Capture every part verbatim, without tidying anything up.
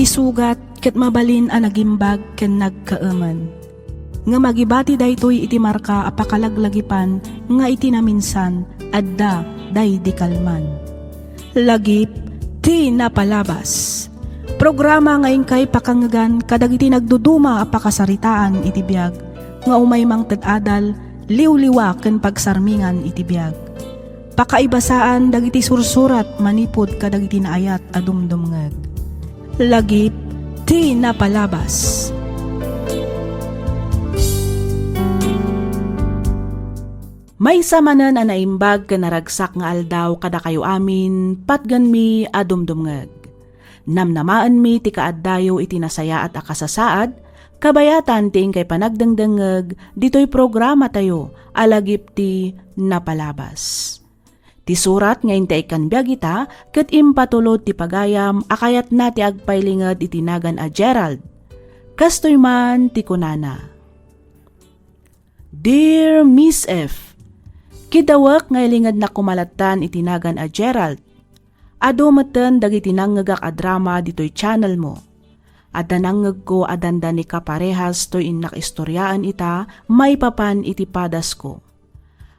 Isugat ket mabalin a nagimbag ken nagkaemen. Ngem agibati daytoy iti marka a pakalaglagipan nga iti naminsan adda daydi kalman. Lagip ti napalabas. Programa nga inkay pakangngegan kadagiti nagduduma a pakasaritaan iti biag nga umay mangted adal, liwliwa ken pagsarmingan iti biag. Pakaibasaan dagiti sursurat manipud kadagiti naayat a dumdumngeg. Lagip ti napalabas. Maysa manen a naimbag ken naragsak nga aldaw kadakayo amin, patgenmi a dumdumngeg. Namnamaenmi ti kaaddayo iti nasayaat a kasasaad, kabayatan ti inkay panagdengdengngeg ditoy programatayo a Lagip ti Napalabas. Ti surat nga intaykkan biag ita ket impatulod ti pagayam a kayatna ti agpailinged iti nagan a Gerald. Kastoy man ti kunana, Dear Miss F, kidawek nga ilingednak koma lattan iti nagan a Gerald. Adu metten dagiti nangngegak a drama ditoy channel mo. Adda nangngegko a dandani kaparehas toy innak istoriaen ita maipapan iti padasko.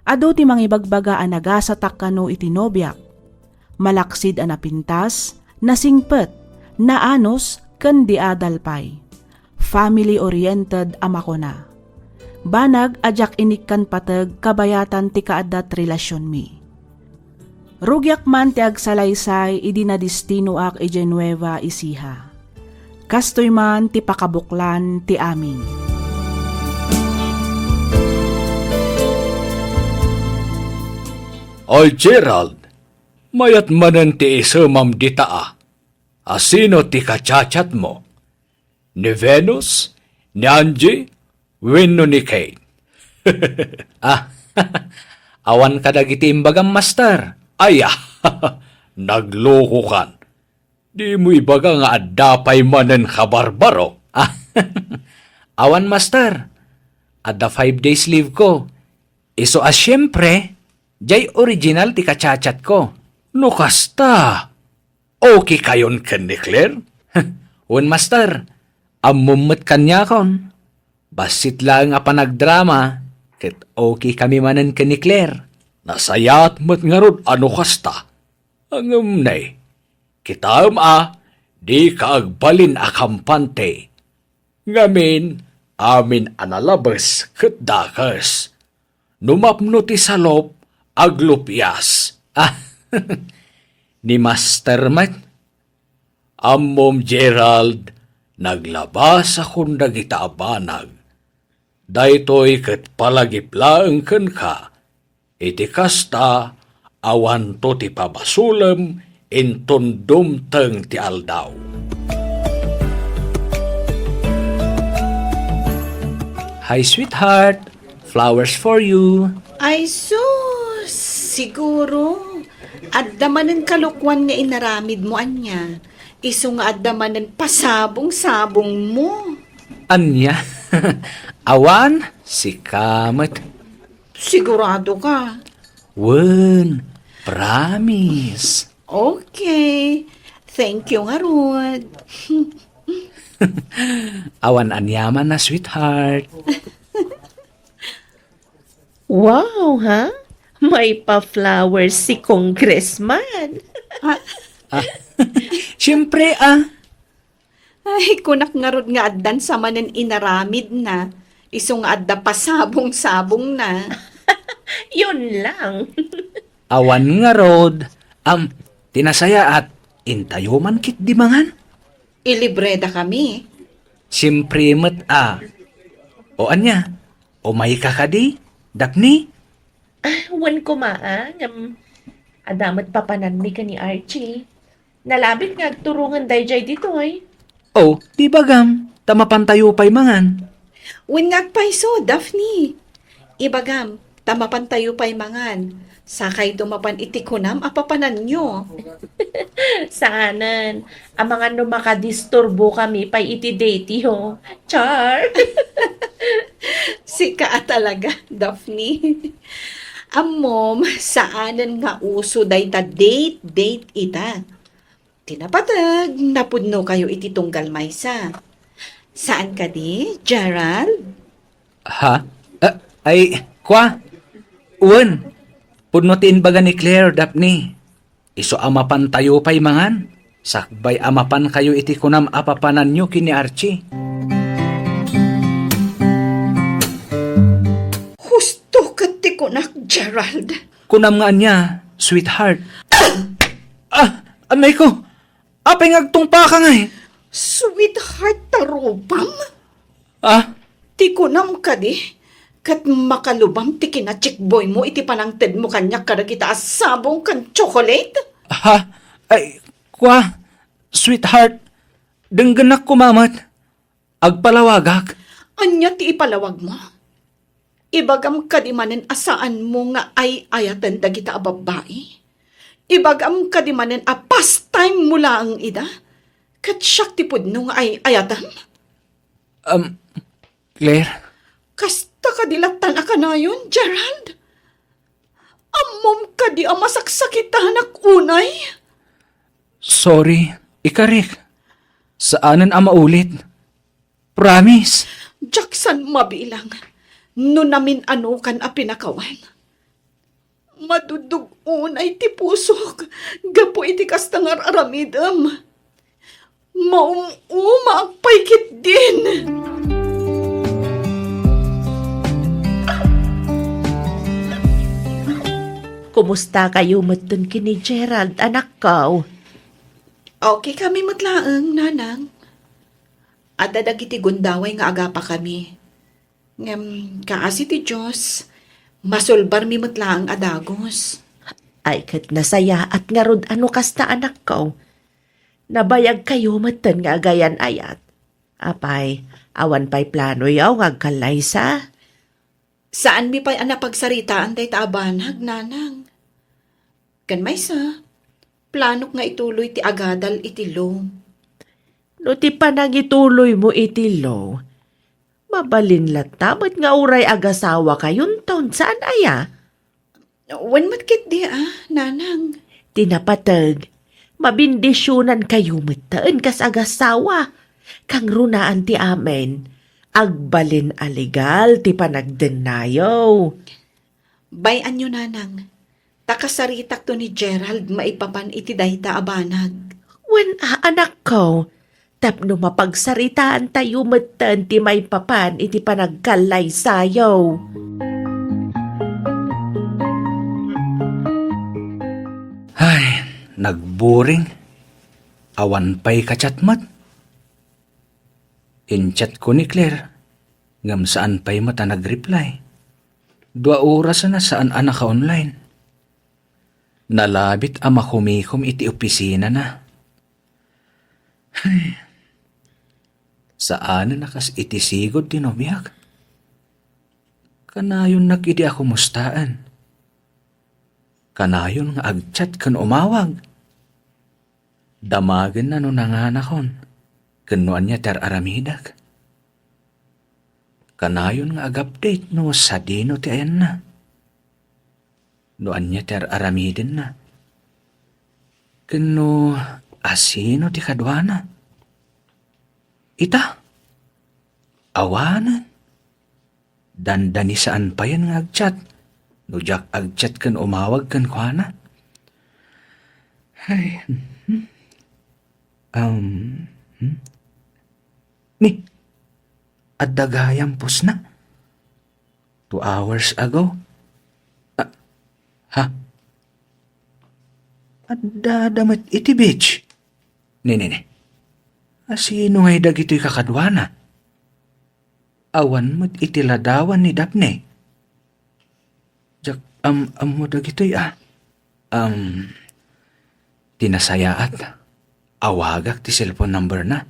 Adu ti mangibagbaga a nagasatak kano iti nobiak. Malaksid a napintas, nasingpet, naanus, ken diadal pay. Family-oriented a makuna. Banag a diak inikkan pateg kabayatan ti kaaddat relasionmi. Rugiak man ti agsalaysay idi nadistinoak idiay Nueva Ecija. Kastoy man ti pakabuklan ti amin. Oy, Gerald, mayat manen ti isemam dita a. Asino ti kachatchatmo? Ni Venus? Ni Angie? Wenno ni Kate? Ah, awan kadagiti imbagam, Master. Ay, ah, naglokokan. Dimo ibaga nga adda pay manen kabarbaro. Ah, awan, Master. Adda five days leave ko. Isu a siempre, jay original ti kachatchatko. No kasta, okay kayon ken ni Claire? Wen, Master, ammom met kaniakon. Bassit laeng a panagdrama, ket okay kami manen ken ni Claire. Nasayaat met ngarud a no kasta. Ngem ne, kitaem a, dika agbalin a kampante. Ngamin, amin a nalabes ket dakes. No mapno ti salop, aglupias. Ah, ni Master met. Ammom, Gerald, naglabasakon dagita a banag. Daytoy ket palagip laeng kenka. Iti kasta, awanto ti pabasolem inton dumteng ti aldaw. Hi, sweetheart. Flowers for you. Ay, sus! Siguro, adda manen kalokuan nga inaramidmo ania. Isu nga adda manen pasabong-sabongmo. Ania? Awan, sika met. Sigurado ka? Wen, promise. Okay. Thank you ngarud. Awan aniaman a, sweetheart. Wow, ha? May pa-flowers si Congressman. Ah, ah, siyempre, ah. Ay, kunak ngarud nga addan sa manen inaramidna. Isu nga adda pasabong-sabongna. Yun lang. Awan ngarud, am, ti nasayaat, intayo man ketdi mangan? Ilibreda kami. Siyempre met a. O ania, umayka kadi, Daphne? Ah, wen koma a, ngem adda met papananmi ken ni Archie. Nalabit nga agturongen daydiay ditoy. O, di bagam, ta mapantayo pay mangan. Wen nga agpayso, Daphne. Ibagam, ta mapantayo pay mangan. Sakayto mapan iti kunam a papananyo. Saanen, amangan no makadisturbo kami pay iti date yo. Char! Sika a talaga, Daphne. Ammom, saanen nga uso dayta date-date ita. Ti napateg, napudnokayo iti tunggal maysa. Saan kadi, Gerald? Ha? Ah, ay, kwa? Wen, pudno ti imbaga ni Claire, Daphne. Isu a mapantayo pay mangan, sakbay a mapankayo iti kunam a papananyo ken ni Archie. Husto ket ti kunak, Gerald. Kunam nga ania, sweetheart? Ah, anay ko! Apay nga agtungpaka ngay? Sweetheart ta rupam? Ah? Ti kunam kadi, ket makalubam ti kinachickboymo iti panangtedmo kaniak kadagita a sabong ken chocolate? Ha? Ay, kwa, sweetheart, denggenak koma met. Agpalawagak. Ania ti ipalawagmo? Ibagam kadi manen a saanmo nga ay-ayaten dagita a babbai? Ibagam kadi manen a pastime mo laeng ida? Ket siak ti pudno nga ay-ayatem? Um, Claire? Kasta kadi lattan a kanayon, Gerald? Ammom kadi a masaksakitanak unay? Sorry, ikarik. Saanen a maulit. Promise. Diak san mabilang no namin-anokan a pinakawan. Madudug unay ti pusok gapu iti kasta nga ar-aramidem. Maum-umaak pay ketdin. Kumusta kayo metten ken ni Gerald, anakko? Okay kami met laeng, Nanang. Adda dagiti gundaway nga agapakami. Ngem, kaasi ti Dios, masulbarmi met laeng a dagus. Ay, ket nasayaat ngarud a no kasta, anakko. Nabayag kayo metten nga agayan-ayat. Apay, awan pay planoyo nga agkallaysa? Saanmi pay a napagsaritaan dayta a banag, Nanang. Ken maysa, planok nga ituloy ti agadal iti law. No ti panangituloymo iti law, mabalin latta met nga uray agasawakayonton, saan aya? Wen met ketdi a, Nanang. Ti napateg, mabindisionankayo metten kas agasawa. Kangrunaan ti amin, agbalin a legal ti panagdennayo. Bay-anyo, Nanang, ta kasaritakto ni Gerald maipapan iti dayta a banag. Wen a, anakko, tapno mapagsaritaantayo metten ti maipapan iti panagkallaysayo. Ay, nagburing. Awan pay ka-chat met. In-chatko ni Claire, ngem saan pay met a nag-reply. Dua oras a saan a naka-online. Nalabit a makumikom iti opisinana. Ay, saanen a kas iti sigud ti nobiak. Kanayonnak idi a kumustaen. Kanayon nga ag-chat ken umawag. Damagenna no nanganakon ken no ania ti ar-aramidek. Kanayon nga ag-update no sadino ti ayanna, no ania ti ar-aramidenna, ken no asino ti kaduana. Ita, awanen. Dandani saan payen nga ag-chat. No diak ag-chat ken umawag kenkuana. Ay, mhm. Um, hmm? Ni, adda gayam pusna. Two hours ago. Ah, ha? Adda da met iti beach. Ni, ni, ni. Asino ngay dagitoy kakaduana? Awan met iti ladawan ni Daphne. Diak am-ammo dagitoy a. Am, ti nasayaat, awagak ti cellphone number na.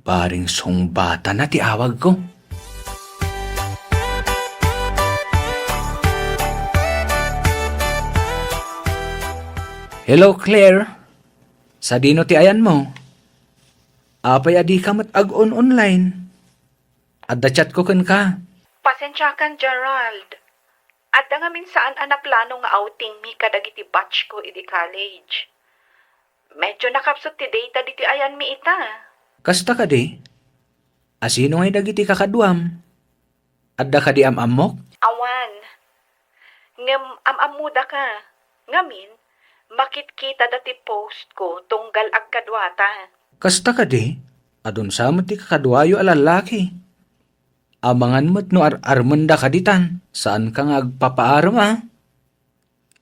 Bareng sungbatana ti awagko. Hello, Claire. Sadino ti ayanmo? Apay a dika met ag-on-online? Adda chatko kenka. Pasensiakan, Gerald. Adda ngamin saan a naplano nga outing mi kadagiti batch ko idi college. Medyo Diyo nakapsut ti data ditoy ayanmi ita. Kasta kadi? Asino ngay dagiti kakaduam? Adda kadi am-ammok? Awan. Ngem am-ammodaka. Ngamin, makitkitada ti post ko tunggal agkaduata. Kasta kadi? Adun sa met ti kakaduayo a lallaki. Amangan met no ar-armenda kaditan, saanka nga agpapaarem a.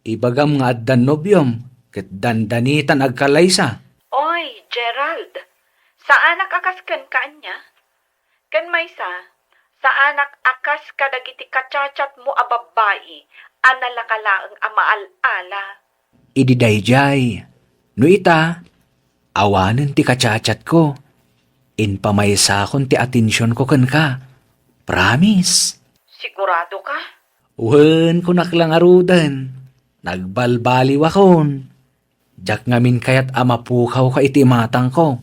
Ibagam nga addan nobiom, ket dandanitan agkalaysa. Oy, Gerald, saanak a kas kenka ania? Ken maysa, saanak a kas kadagiti kachatchatmo a babbai a nalaka laeng a maal-ala. Idi daydiay, no ita, awanen ti kachatchatko, impamaysakon ti atensionko kenka. Promise. Sigurado ka? Wen, kunak la ngaruden. Nagbalbaliwakon. Diak ngamin kayat a mapukawka iti imatangko.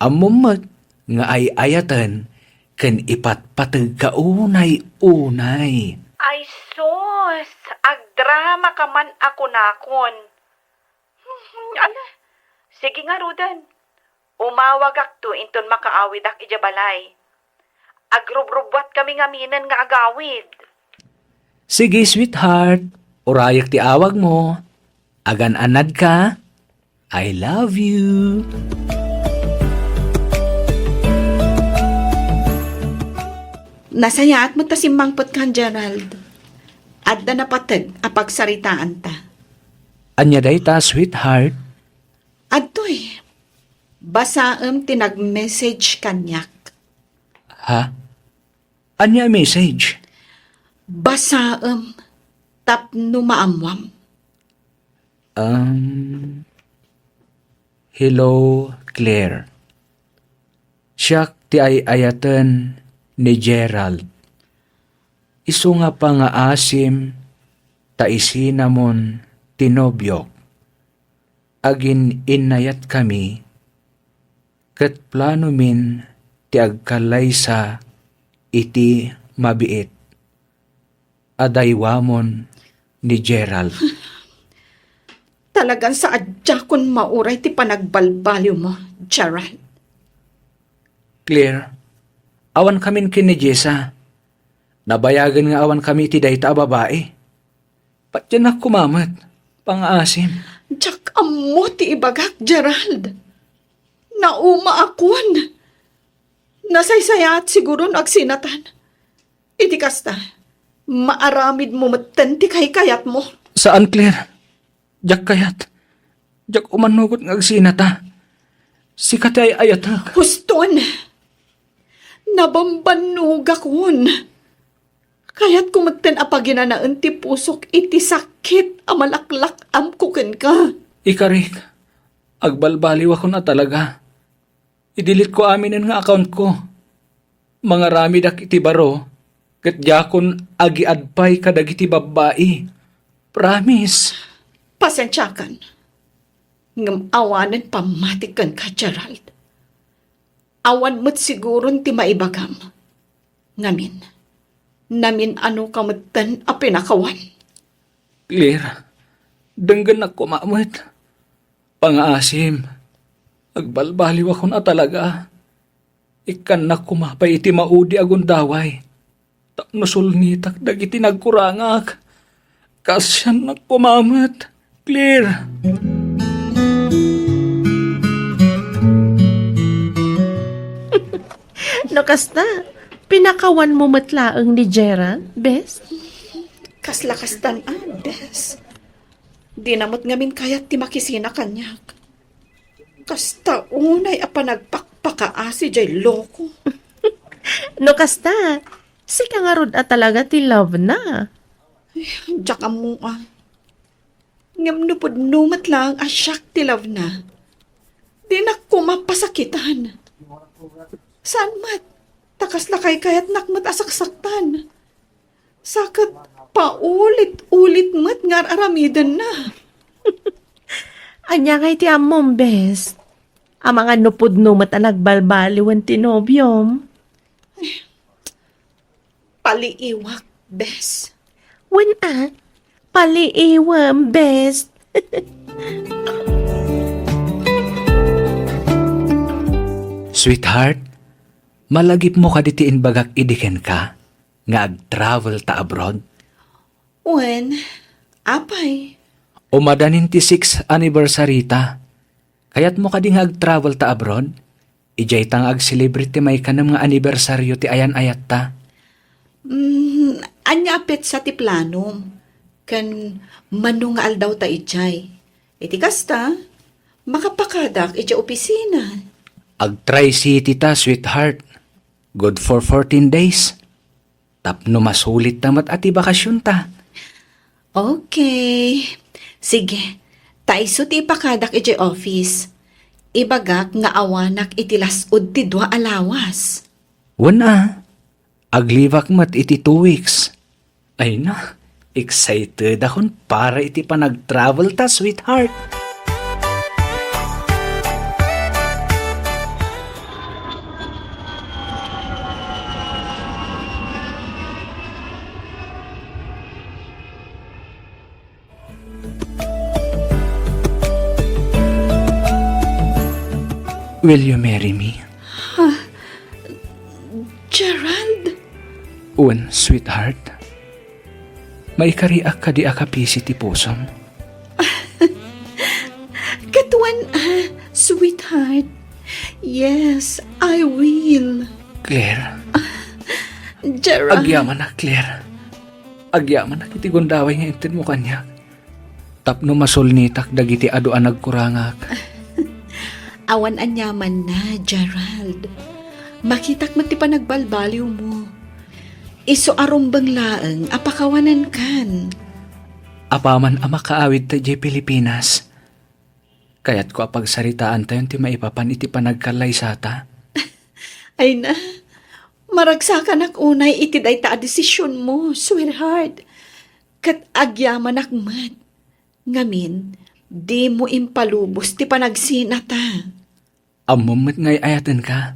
Ammom met nga ay-ayaten ken ipatpategka unay-unay. Ay sus, agdramaka man a kunakon. Hmm, ala, sige ngaruden. Umawagakto inton makaawidak idiay balay. Agrubrubuatkami ngaminen nga agawid. Sige, sweetheart. Urayek ti awagmo. Agan-anadka. I love you. Nasayaat met ta simmangpetkan, Gerald. Adda napateg a pagsaritaanta. Ania dayta, sweetheart? Adtoy, basaem ti nag-message kaniak. Ha? Ania a message? Basaem tapno maammuam. Um, hello, Claire. Siak ti ay-ayaten ni Gerald. Isu nga pangaasim ta isinamon ti nobiok. Agin-innayatkami, ket planomin ti agkalaysa iti mabiit a daywamon ni Gerald. Talagan sa a diakon mauray ti panagbalbaliwmo, Gerald. Claire, awan kamin ken ni Jessa. Nabayagen nga awan kami iti dayta a babai. Patiennak koma met, pangaasim. Diak ammo ti ibagak, Gerald. Naumaakon. Nasaysayaat siguron agsinatan. Iti kasta, maaramidmo metten ti kaykayatmo. Saan, Claire. Diak kayat. Diak umanugot nga agsinata. Sika ti ay-ayatek. Huston! Nabambannogakon. Kayatko metten a paginanaen ti pusok iti sakit a malaklak-amko kenka. Ikarik, agbalbaliwakon a talaga. I-delete ko aminen nga account ko. Mangaramidak iti baro, ket diakon agiad pay kadagiti babbai. Promise. Pasensiakan. Ngem awanen pammatik kenka, Gerald. Awan met siguron ti maibagam. Ngamin, namin-anoka metten a pinakawan. Claire, denggennak koma met. Pangaasim, agbalbaliwakon a talaga. Ikkannak koma pay iti maudi a gundaway tapno sulnitak dagiti nagkurangak. Kaasiannak koma met, Claire. No kasta, pinakawanmo met laeng ni Gerald, bes? Kasla kastan a, bes. Dina met ngamin kayat ti makisina kaniak. Kasta unay a panagpakpakaasi jay loko. No kasta, sika ngarud a talaga ti love na. Ay, diak ammo a. Ngem no pudno met laeng a siak ti love na, dinak koma pasakitan. Saan met, ta kasla kaykayatnak met a saksaktan. Sa ket paulit-ulit met nga ar-aramidenna. Ania ngay ti ammom, bes? Amangan no pudno met a nagbalbaliwen ti nobiom. Paliiwak, bes. Wen a, paliiwem, bes. Sweetheart, malagipmo kadi ti imbagak idi kenka nga ag-travel ta abroad? Wen, apay? Umadanin ti sixth anniversary ta. Kayatmo kadi nga ag-travel ta abroad? Idiay ta nga ag-celebrate ti maikanem nga anibersario ti ayan-ayatta. Mm, ania a petsa ti planom? Ken mano nga aldaw ta idiay? Iti kasta, makapakadak idiay opisina. Ag-Tri-City ta, sweetheart. Good for fourteen days. Tapno masulit ta met a ti bakasionta. Okay. Sige, ta isu ti ipakadak idiay office. Ibagak nga awanak iti las-ud ti dua a lawas. Wen a, aglibak met iti two weeks. Ay na, excited akon para iti panag-travel ta, sweetheart. Will you marry me? Gerald? Wen, sweetheart. Maikariak kadi a kapisi ti pusom? Ket wen, ah, sweetheart. Yes, I will. Claire. Gerald. Agyamanak, Claire. Agyamanak iti gundaway nga intedmo kaniak. Tapno masulnitak dagiti adu a nagkurangak. Awan aniamanna, Gerald. Makitak met ti panagbalbaliwmo. Isu a rumbeng laeng a pakawanenkan. Apaman a makaawidta idiay Pilipinas, kayatko a pagsaritaantayon ti maipapan iti panagkallaysata. Ay na, maragsakanak unay iti dayta a desisionmo, sweetheart. Ket agyamanak met. Ngamin, dimo impalubos ti panagsinata. Ammom met nga ay-ayatenka,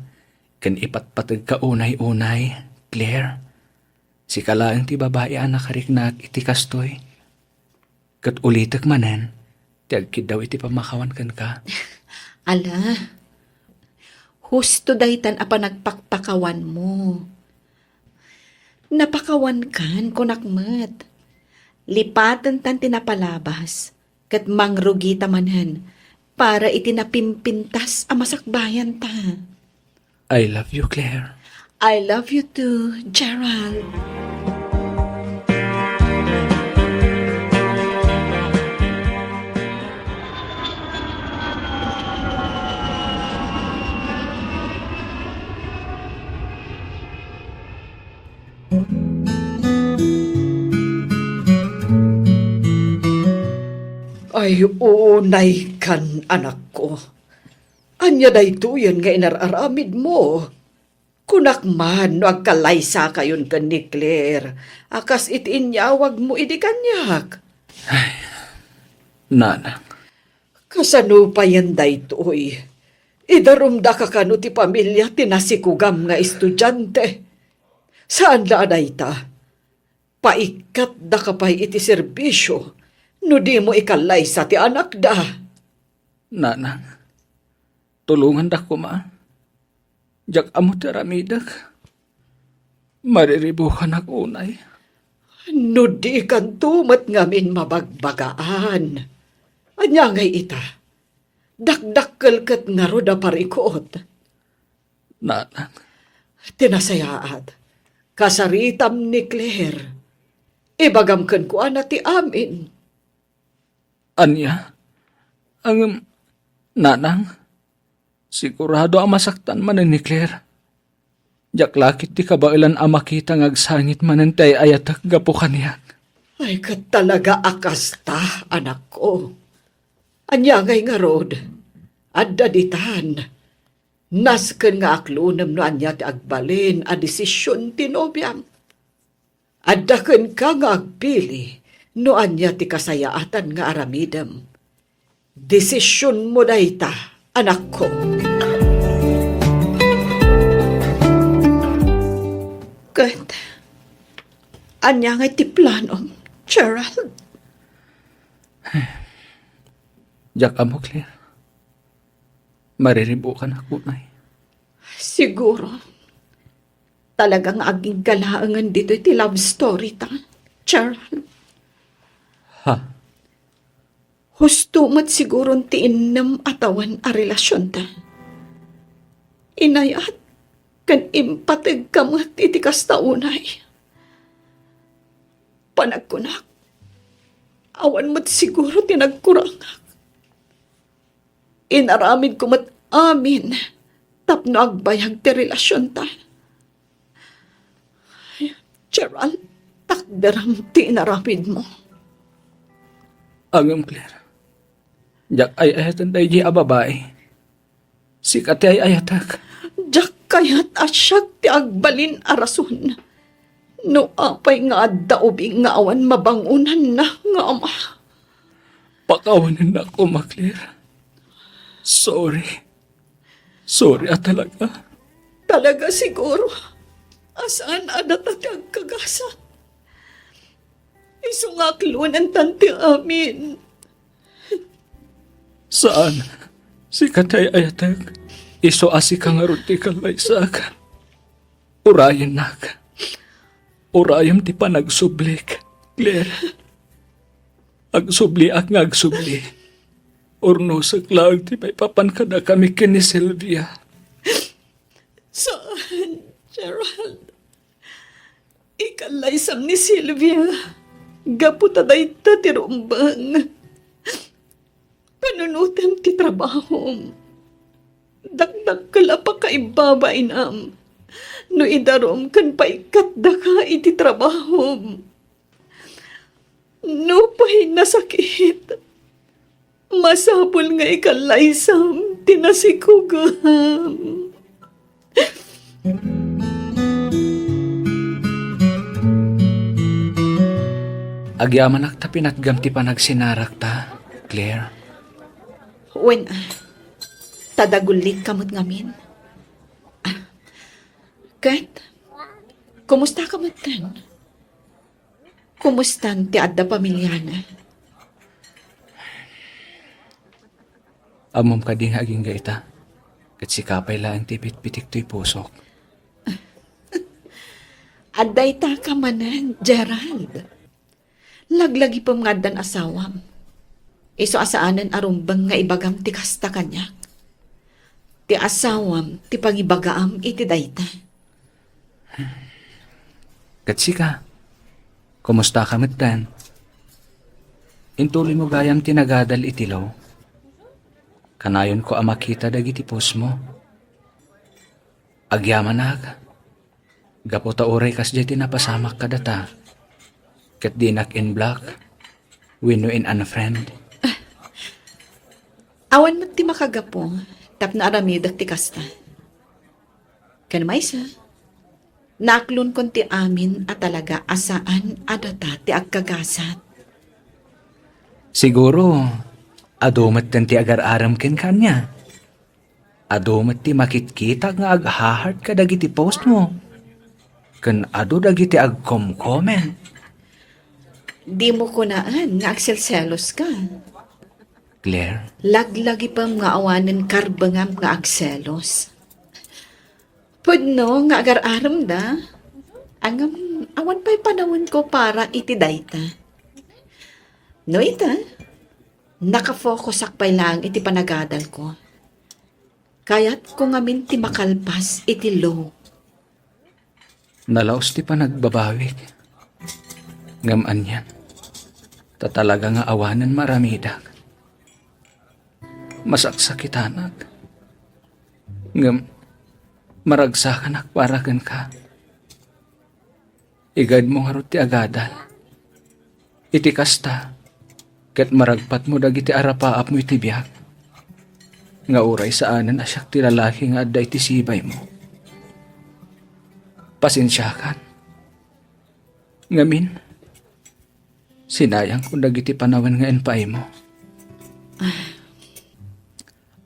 ken ipatpategka unay-unay, Claire. Sika laeng ti babai a nakariknaak iti kastoy. Ket ulitek manen ti agkiddaw iti pammakawan kenka. Ala, husto daytan a panagpakpakawanmo. Napakawankan, kunak met. Lipatentan ti napalabas, ket mangrugita manen para iti napimpintas a masakbayanta. I love you, Claire. I love you too, Gerald. Ay, unaykan, anakko. Ania daytoyen nga inar-aramidmo? Kunak man no agkallaysakayon ken ni Claire a kas iti inyawagmo idi kaniak. Ay, nanang. Kasano payen daytoy? Idarumdaka kano ti pamilia ti nasikugam nga estudiante? Saan la a dayta? Paikkatdaka pay iti serbisio no dimo ikallaysa ti anakda. Nanang, tulongandak koma. Diak ammo ti aramidek. Mariribukanak unay. No dikanto met ngamin mabagbagaan, ania ngay ita? Dakdakkel ket ngarud a parikut. Nanang. Ti nasayaat, kasaritam ni Claire. Ibagam kenkuana ti amin. Ania? Ngem, nanang, sigurado a masaktan manen ni Claire. Diak la ket ti kabaelan a makita nga agsangit manen ti ay-ayatek gapu kaniak. Ay, ket talaga a kasta, anakko. Ania ngay ngarud? Adda ditan. Nasken nga aklonem no ania ti agbalin a desision ti nobiam. Adda kenka nga agpili no ania ti kasayaatan nga aramidem. Desisionmo dayta, anakko. Ket, ania ngay ti planom, Gerald? Diak ammo, Claire. Mariribukanak unay. Siguro, talaga nga agingga laengen ditoy ti love story ta, Gerald. Ha? Husto met siguron ti innem a tawen a relasionta. Inayat ken impategka met iti kasta unay. Panagkunak, awan met siguro ti nagkurangak. Inaramidko met amin tapno agbayag ti relasionta. Ay, Gerald, takderam ti inaramidmo. Ngem, Claire, diak ay-ayaten daydi a babai. Sika ti ay-ayatek. Diak kayat a siak ti agbalin a rason no apay nga adda ubing nga awan mabangonanna nga ama. Pakawanennak koma, Claire. Sorry. Sorry a talaga. Talaga siguro a saan a data ti agkagasat. Isu nga aklonentan ti amin. Saan. Sika ti ay-ayatek. Isu a sika ngarud ti kallaysak. Urayennak. Urayem ti panagsublik, Claire. Agsubliak nga agsubli. Urnosek laeng ti maipapan kadakami ken ni Sylvia. Saan, Gerald? Ikallaysam ni Sylvia gapu ta dayta ti rumbeng. Panunotem ti trabahom. Dakdakkel a pakaibabainam no idarum ken paikkat daka iti trabahom. Nupay nasakit, masapul nga ikallaysam ti nasikugam. Agyamanak ta pinatgam ti panagsinarakta, Claire. Wen, ta dagullikka met ngamin. Ah, ket, kumustaka metten? Kumustan ti adda pamiliana? Ammom kadi nga agingga ita, ket sika pay laeng ti pitpitik toy pusok. Adda ita ka manen, Gerald. Laglagipem nga addan asawam. Isu a saanen a rumbeng nga ibagam ti kasta kaniak. Ti asawam ti pangibagaam iti dayta. Ket sika, kumustaka metten? Intuloymo gayam ti nagadal iti law. Kanayonko a makita dagiti postmo. Agyamanak, gapu ta uray kasdiay ti napasamak kadata, ket dinak in-block wenno in-unfriend. Awan met ti makagapu tapno aramidek ti kasta. Ken maysa, naaklonkon ti amin a talaga a saan a data ti agkagasat. Siguro, adu metten ti agar-arem kenka ania? Adu met ti makitkitak nga agha-heart kadagiti postmo. Ken adu dagiti agkom-comment. Dimo kunaen nga agselseloska. Claire? Laglagipem nga awanen karbengam nga agselos. Pudno nga agar-aremda, ngem awan pay panawenko para iti dayta. No ita, nakafokusak pay laeng iti panagadalko. Kayatko ngamin ti makalpas iti law. Nalaus ti panagbabawik. Ngem anian, ta talaga nga awanen maaramidak. Masaksakitanak. Ngem maragsakanak para kenka. Igaydmo ngarud ti agadal. Iti kasta, ket maragpatmo dagiti arapaapmo iti biag, nga uray saanen a siak ti lalaki nga adda iti sibaymo. Pasensiakan. Ngamin, sinayangko dagiti panawen nga impaaymo.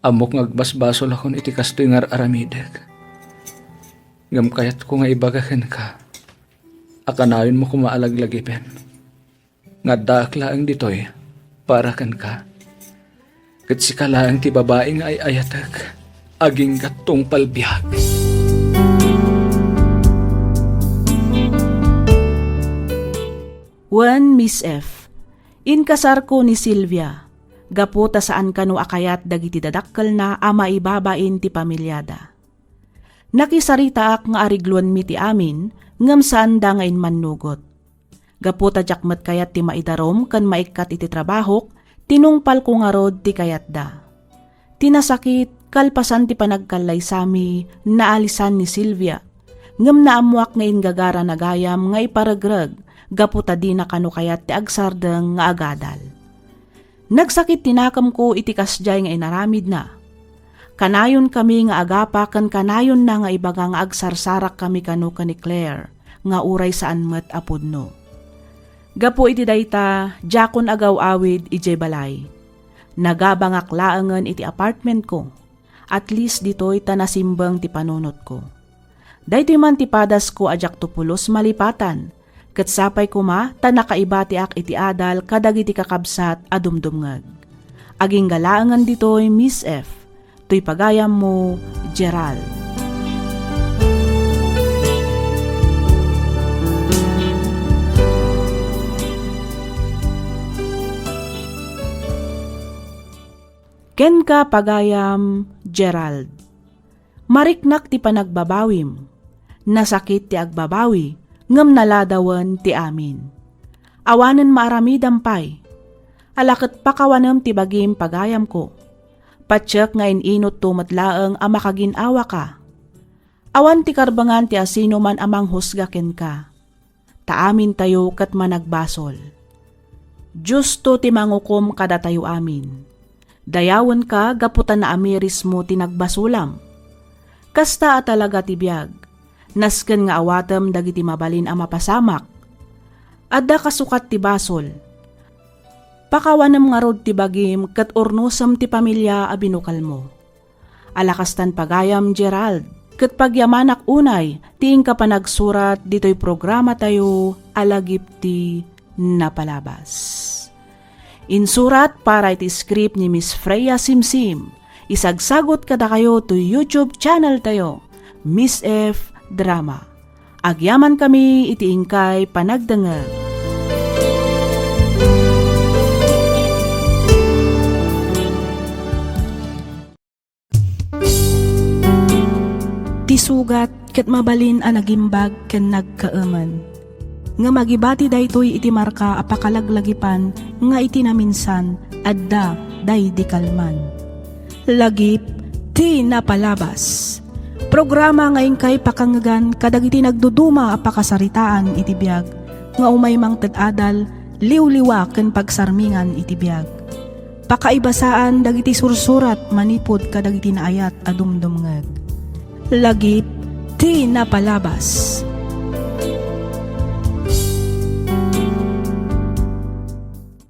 Ammok nga agbasbasolakon iti kastoy nga ar-aramidek. Ngem kayatko nga ibaga kenka a kanayonmo koma a laglagipen nga addaak laeng ditoy para kenka. Ket sika laeng ti babai nga ay-ayatek. agingga tungpal biag. Wen, Miss F, inkasarko ni Silvia, gapu ta saan kano a kayat dagiti dadakkelna a maibabain ti pamiliada. Nakisaritaak nga arigloenmi ti amin, ngem saanda nga immannugot. Gapu ta diak met kayat ti maidarum ken maikkat iti trabahok, tinungpalko ngarud ti kayatda. Ti nasakit, kalpasan ti panagkallaysami, naalisan ni Silvia. Ngem naammoak nga inggagarana gayam nga iparegreg gapu ta dina kano kayat ti agsardeng nga agadal. Nagsakit ti nakemko iti kasdiay nga inaramidna. Kanayonkami nga agapa ken kanayonna nga ibaga nga agsarsarakkami kano ken ni Claire nga uray saan met a pudno. Gapu iti dayta, diakon agaw-awid idiay balay. Nagabangak laengen iti apartmentko. At least ditoy ta nasimbeng ti panunotko. Daytoy man ti padasko a diakto pulos malipatan, ket sapay koma ta nakaibatiak iti adal kadagiti kakabsat a dumdumngeg. Agingga laengen ditoy, Miss F, toy pagayammo, Gerald. Kenka, pagayam, Gerald. Mariknak ti panagbabawim. Nasakit ti agbabawi, ngem naladawen ti amin. Awanen maaramidam pay. Ala ket pakawanem ti bagim, pagayamko. Patiek nga in-inutto met laeng a makagin-awaka. Awan ti karbengan ti asinoman a manghusga kenka. Ta amintayo ket managbasol. Diosto ti mangukom kadatayo amin. Dayawenka gapu ta naamirismo ti nagbasolam. Kasta a talaga ti biag. Nasken nga awatem dagiti mabalin a mapasamak. Adda kasukat ti basol. Pakawanem ngarud ti bagim ket urnosem ti pamilia a binukelmo. Ala kastan pagayam, Gerald, ket pagyamanak unay ti inka panagsurat ditoy programatayo a Lagip ti Napalabas. Insurat para iti script ni Miss Freya Simsim, isagsagut kadakayo toy YouTube channel tayo, Miss F Drama. Agyamankami iti inkay panagdengngeg. Ti sugat ket mabalin a nagimbag ken nagkaemen. Ngem agibati daytoy iti marka a pakalaglagipan nga iti naminsan, adda daydi kalman. Lagip ti Napalabas. Programa nga inkay pakangngegan kadagiti nagduduma a pakasaritaan iti biag nga umay mangted adal, liwliwa ken pagsarmingan iti biag. Pakaibasaan dagiti sursurat manipud kadagiti naayat a dumdumngeg. Lagip ti Napalabas.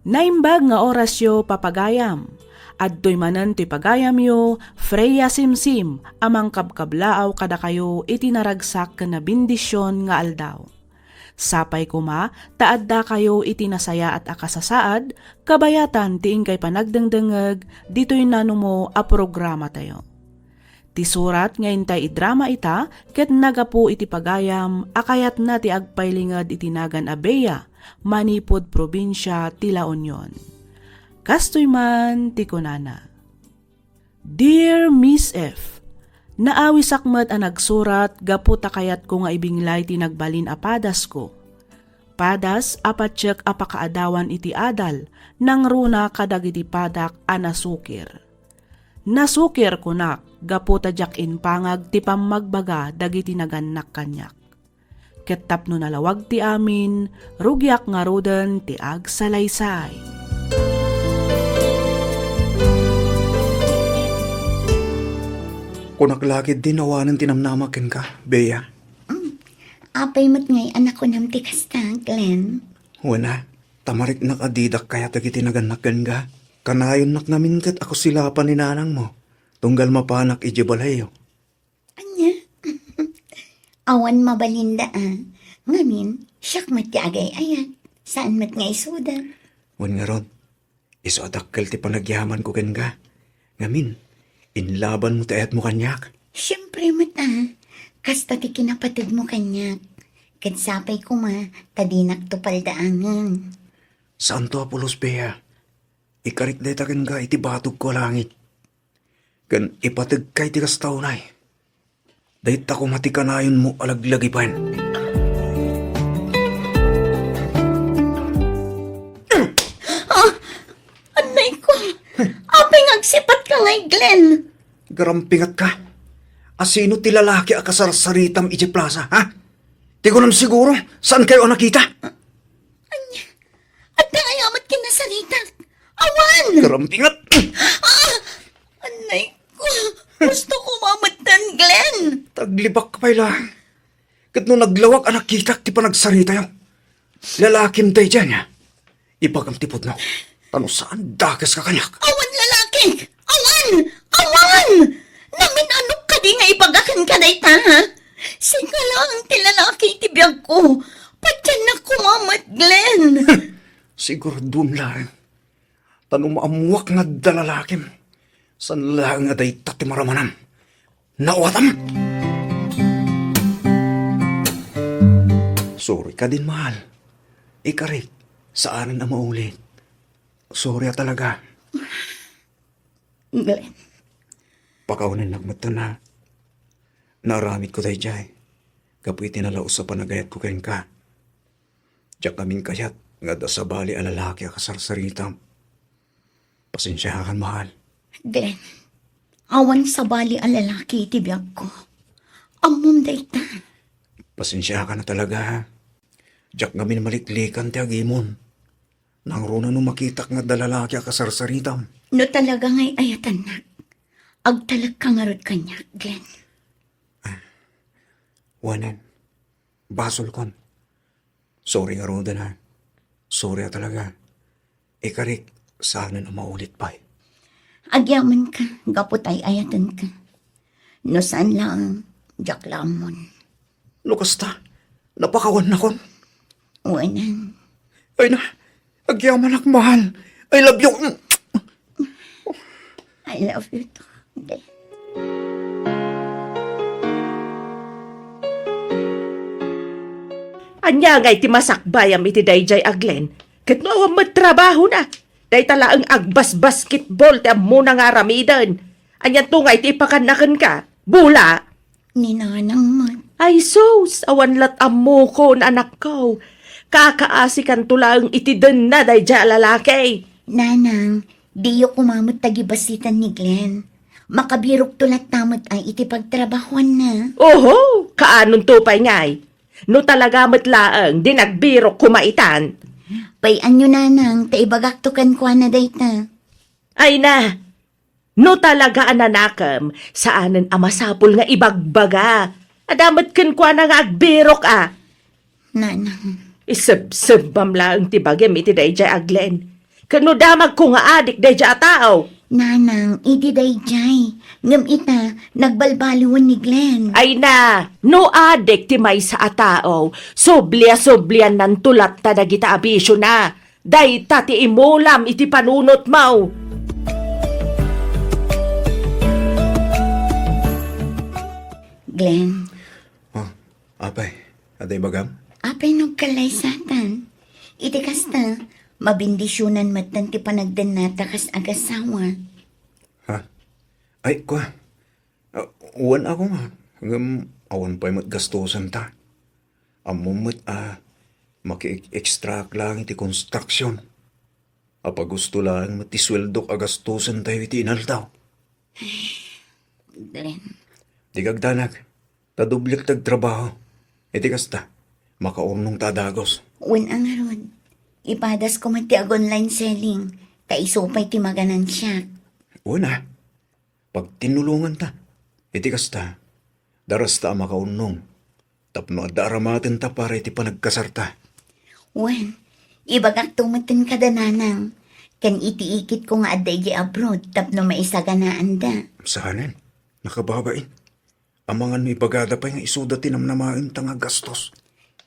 Naimbag nga orasyo, papagayam. Adtoy manen toy pagayamyo, Freya Simsim, a mangkabkablaaw kadakayo iti naragsak ken nabendision nga aldaw. Sapay koma ta addakayo iti nasayaat a kasasaad, kabayatan ti inkay panagdengdengngeg ditoy nanumo a programatayo. Ti surat nga intay idrama ita ket nagapu iti pagayam a kayatna ti agpailinged iti nagan a Bea, manipud probinsia ti La Union. Kastoy man ti kunana, "Dear Miss F, naawisak met a nagsurat gapu ta kayatko nga ibinglay ti nagbalin a padasko. Padas a patiek a pakaadawan iti adal, nangruna kadagiti padak a nasukir. Nasukir, kunak, gapu ta diak impangag ti pammagbaga dagiti nagannak kaniak. Ket tapno nalawag ti amin, rugiak ngaruden ti agsalaysay." Kunak la ketdi no awanen ti namnamak kenka, Bea. Mm. Apay met ngay a nakunam ti kasta, Glenn? Wen a, ta mariknak a didak kayat dagiti nagannak kenka. Kanayonnak ngamin ket a kusilapan ni nanangmo, tunggal mapanak idiay balayyo. Ania? Awan mabalinda a. Ngamin, siak met ti agay-ayat. Saan met nga isuda. Wen ngarud, isu a dakkel ti panagyamanko kenka. Ngamin, Inlabanmo ti ayatmo kaniak? Siempre met, a. Kasta ti kinapateg mo kaniak. Ket sapay koma ta dinak to paldaangen. Saanto a pulos, Bea. Ikarik dayta kenka iti batogko a langit. Ken ipategka iti kasta unay. Dayta koma ti kanayonmo a laglagipen. Ah! Annayko! Apay nga agsipatka ngay, Glenn? Garampingatka? A sino ti lalaki a kasarsaritam idiay plaza, ha? Ti kunam siguro, saankayo a nakita? Ania? Adda aya met kinasaritak? Awan! Garampingat! Ah! Annayko! Gusto ko mametten, Glenn! Taglibak ka pay la. Ket no naglawag a nakitak ti panagsaritayo, lalakim daydiay, ania? Ibagam ti pudno. Ta no saan, dakes ka kaniak. Awan lalaki! Awan! Awan! Namin-anok kadi nga ibagakan ka dayta, ha? Sika laeng ti lalaki iti biagko. Patiennak koma met, Glenn. Sigurdon laeng. Ta no maammuak nga adda lalakim, saan laeng a dayta ti maramanam. Nawatam! Sorry kadin, mahal. Ikarik, saanen a maulit. Sorry a talaga. Glenn. Pakawanennak met, a. Naaramidko daydiay gapu iti nalaus a panagayatko kenka. Diak ngamin kayat nga adda sabali a lalaki a kasarsaritam. Pasensiakan, mahal. Glenn, awan sabali a lalaki iti biagko. Ammom dayta. Pasensiakan a talaga, ha? Diak ngamin maliklikan ti agimon. Nangruna no makitak nga adda lalaki a kasarsaritam. No talaga nga ay-ayatennak, agtalekka ngarud kaniak, Glenn. Wanen, basolkon. Sorry ngaruden, ha. Sorry a talaga. Ikarik, saanen a maulit pay. Agyamankon gapu ta ay-ayatenka. No saan laeng, diak la ammon. No kasta, napakawannakon. Wanen. Ay na, agyamanak, mahal. I love you. I love you too, Glenn. Ania ngay ti masakbayam iti daydiay a Glenn? Ket no awan met trabahona, dayta laeng agbasbasketball ti ammona nga aramiden. Anianto ngay ti ipakanna kenka? Bula? Ni nanang met. Ay sus, awan lat ammokon, anakko. Kakaasikanto laeng iti denna daydiay a lalaki. Nanang, diyo koma met tagibasitan ni Glenn. Makabirokto latta met ay iti pagtrabahoanna. Oho, kaanonto pay ngay? No talaga met laeng, di nagbirok koma itan. Pay-anyo, nanang, ta ibagakto kenkuana dayta. Ay na, no talaga a nanakem, saanen a masapul nga ibagbaga. Adda met kenkuana nga agbirok a. Nanang. Isebsebbam laeng ti bagim iti daydiay a Glenn. Ken no damagko nga adik daydiay a tao. Nanang, idi daydiay. Ngem ita, nagbalbaliwen ni Glenn. Ay na, no adik ti maysa a tao, sublia-subliannanto latta dagita a bisiona. Dayta ti imulam iti panunotmo. Glenn. Oh, apay, adda ibagam? Apay no agkallaysatan? Iti kasta, mabendisionan metten ti panagdennata kas agasawa. Ha? Ay, kua. Ah, wen a koma, ngem awan pay met gastosenta. Ammom met a maki-extra laeng iti construction. Apagusto laeng met ti sueldok a gastosentayo iti inaldaw. Glenn. Dika agdanag, ta doblek ti agtrabaho. Iti kasta, makaurnongta a dagus. Wen a ngarud, ipadasko met ti ag-online selling, ta isu pay ti maganansiak. Wen a, pagtinnulonganta. Iti kasta, darasta a makaurnong tapno adda aramatenta para iti panagkasarta. Wen, ibagakto metten kada nanang, ken iti ikitko nga adda idiay abroad tapno maisaganaanda. Saanen? Nakababain. Amangan no ibagada pay nga isuda ti namnamaenta nga gastos.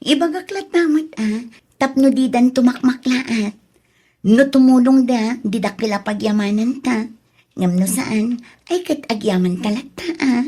Ibagak latta met a, tapno didanto makmaklaat. No tumulongda, di dakkel a pagyamananta. Ngem no saan, ay ket agyamanta latta, a.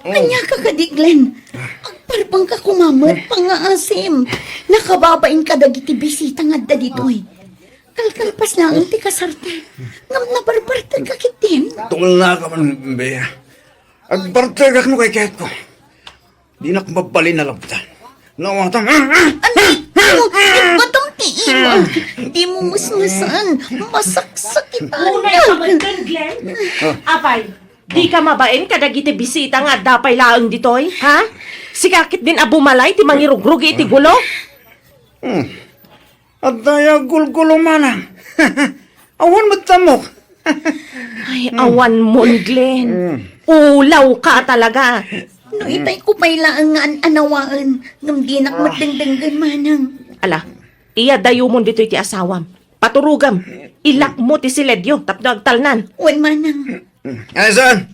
Ania ka kadi, Glenn? Agparbeng ka kumamet, pangngaasim. Nakababain ka dagiti bisita nga adda ditoy. Kalkalpas laeng ti kasarta. Ngem nabarbartek ka ketdin. Tulna ka man, Bea. Agbartekak no kayatko. Dinak mabalin a labtan. Nawatan. Anay ko! Ibatam ti imag. Di mo musmusan. Masaksakitan. Unay ka man, Glenn. Apay, di ka mabain kadagiti bisita nga adda pay laeng ditoy, ha? Sika ketdin a bumalay ti mangirugrugi iti gulo? Hmm. Adda ya gulgulo manang. Awan met ammok. Ay, awan mon, Glenn. Mm. Ulaw ka talaga. No itay ko pay laeng nga an-anawaen, ngem dinak met dengdenggen manang. Ala, iya dayumon ditoy ti asawam. Paturogam. Ilakmo ti siledyo tapno agtalnan. Wen manang. Ay, saan?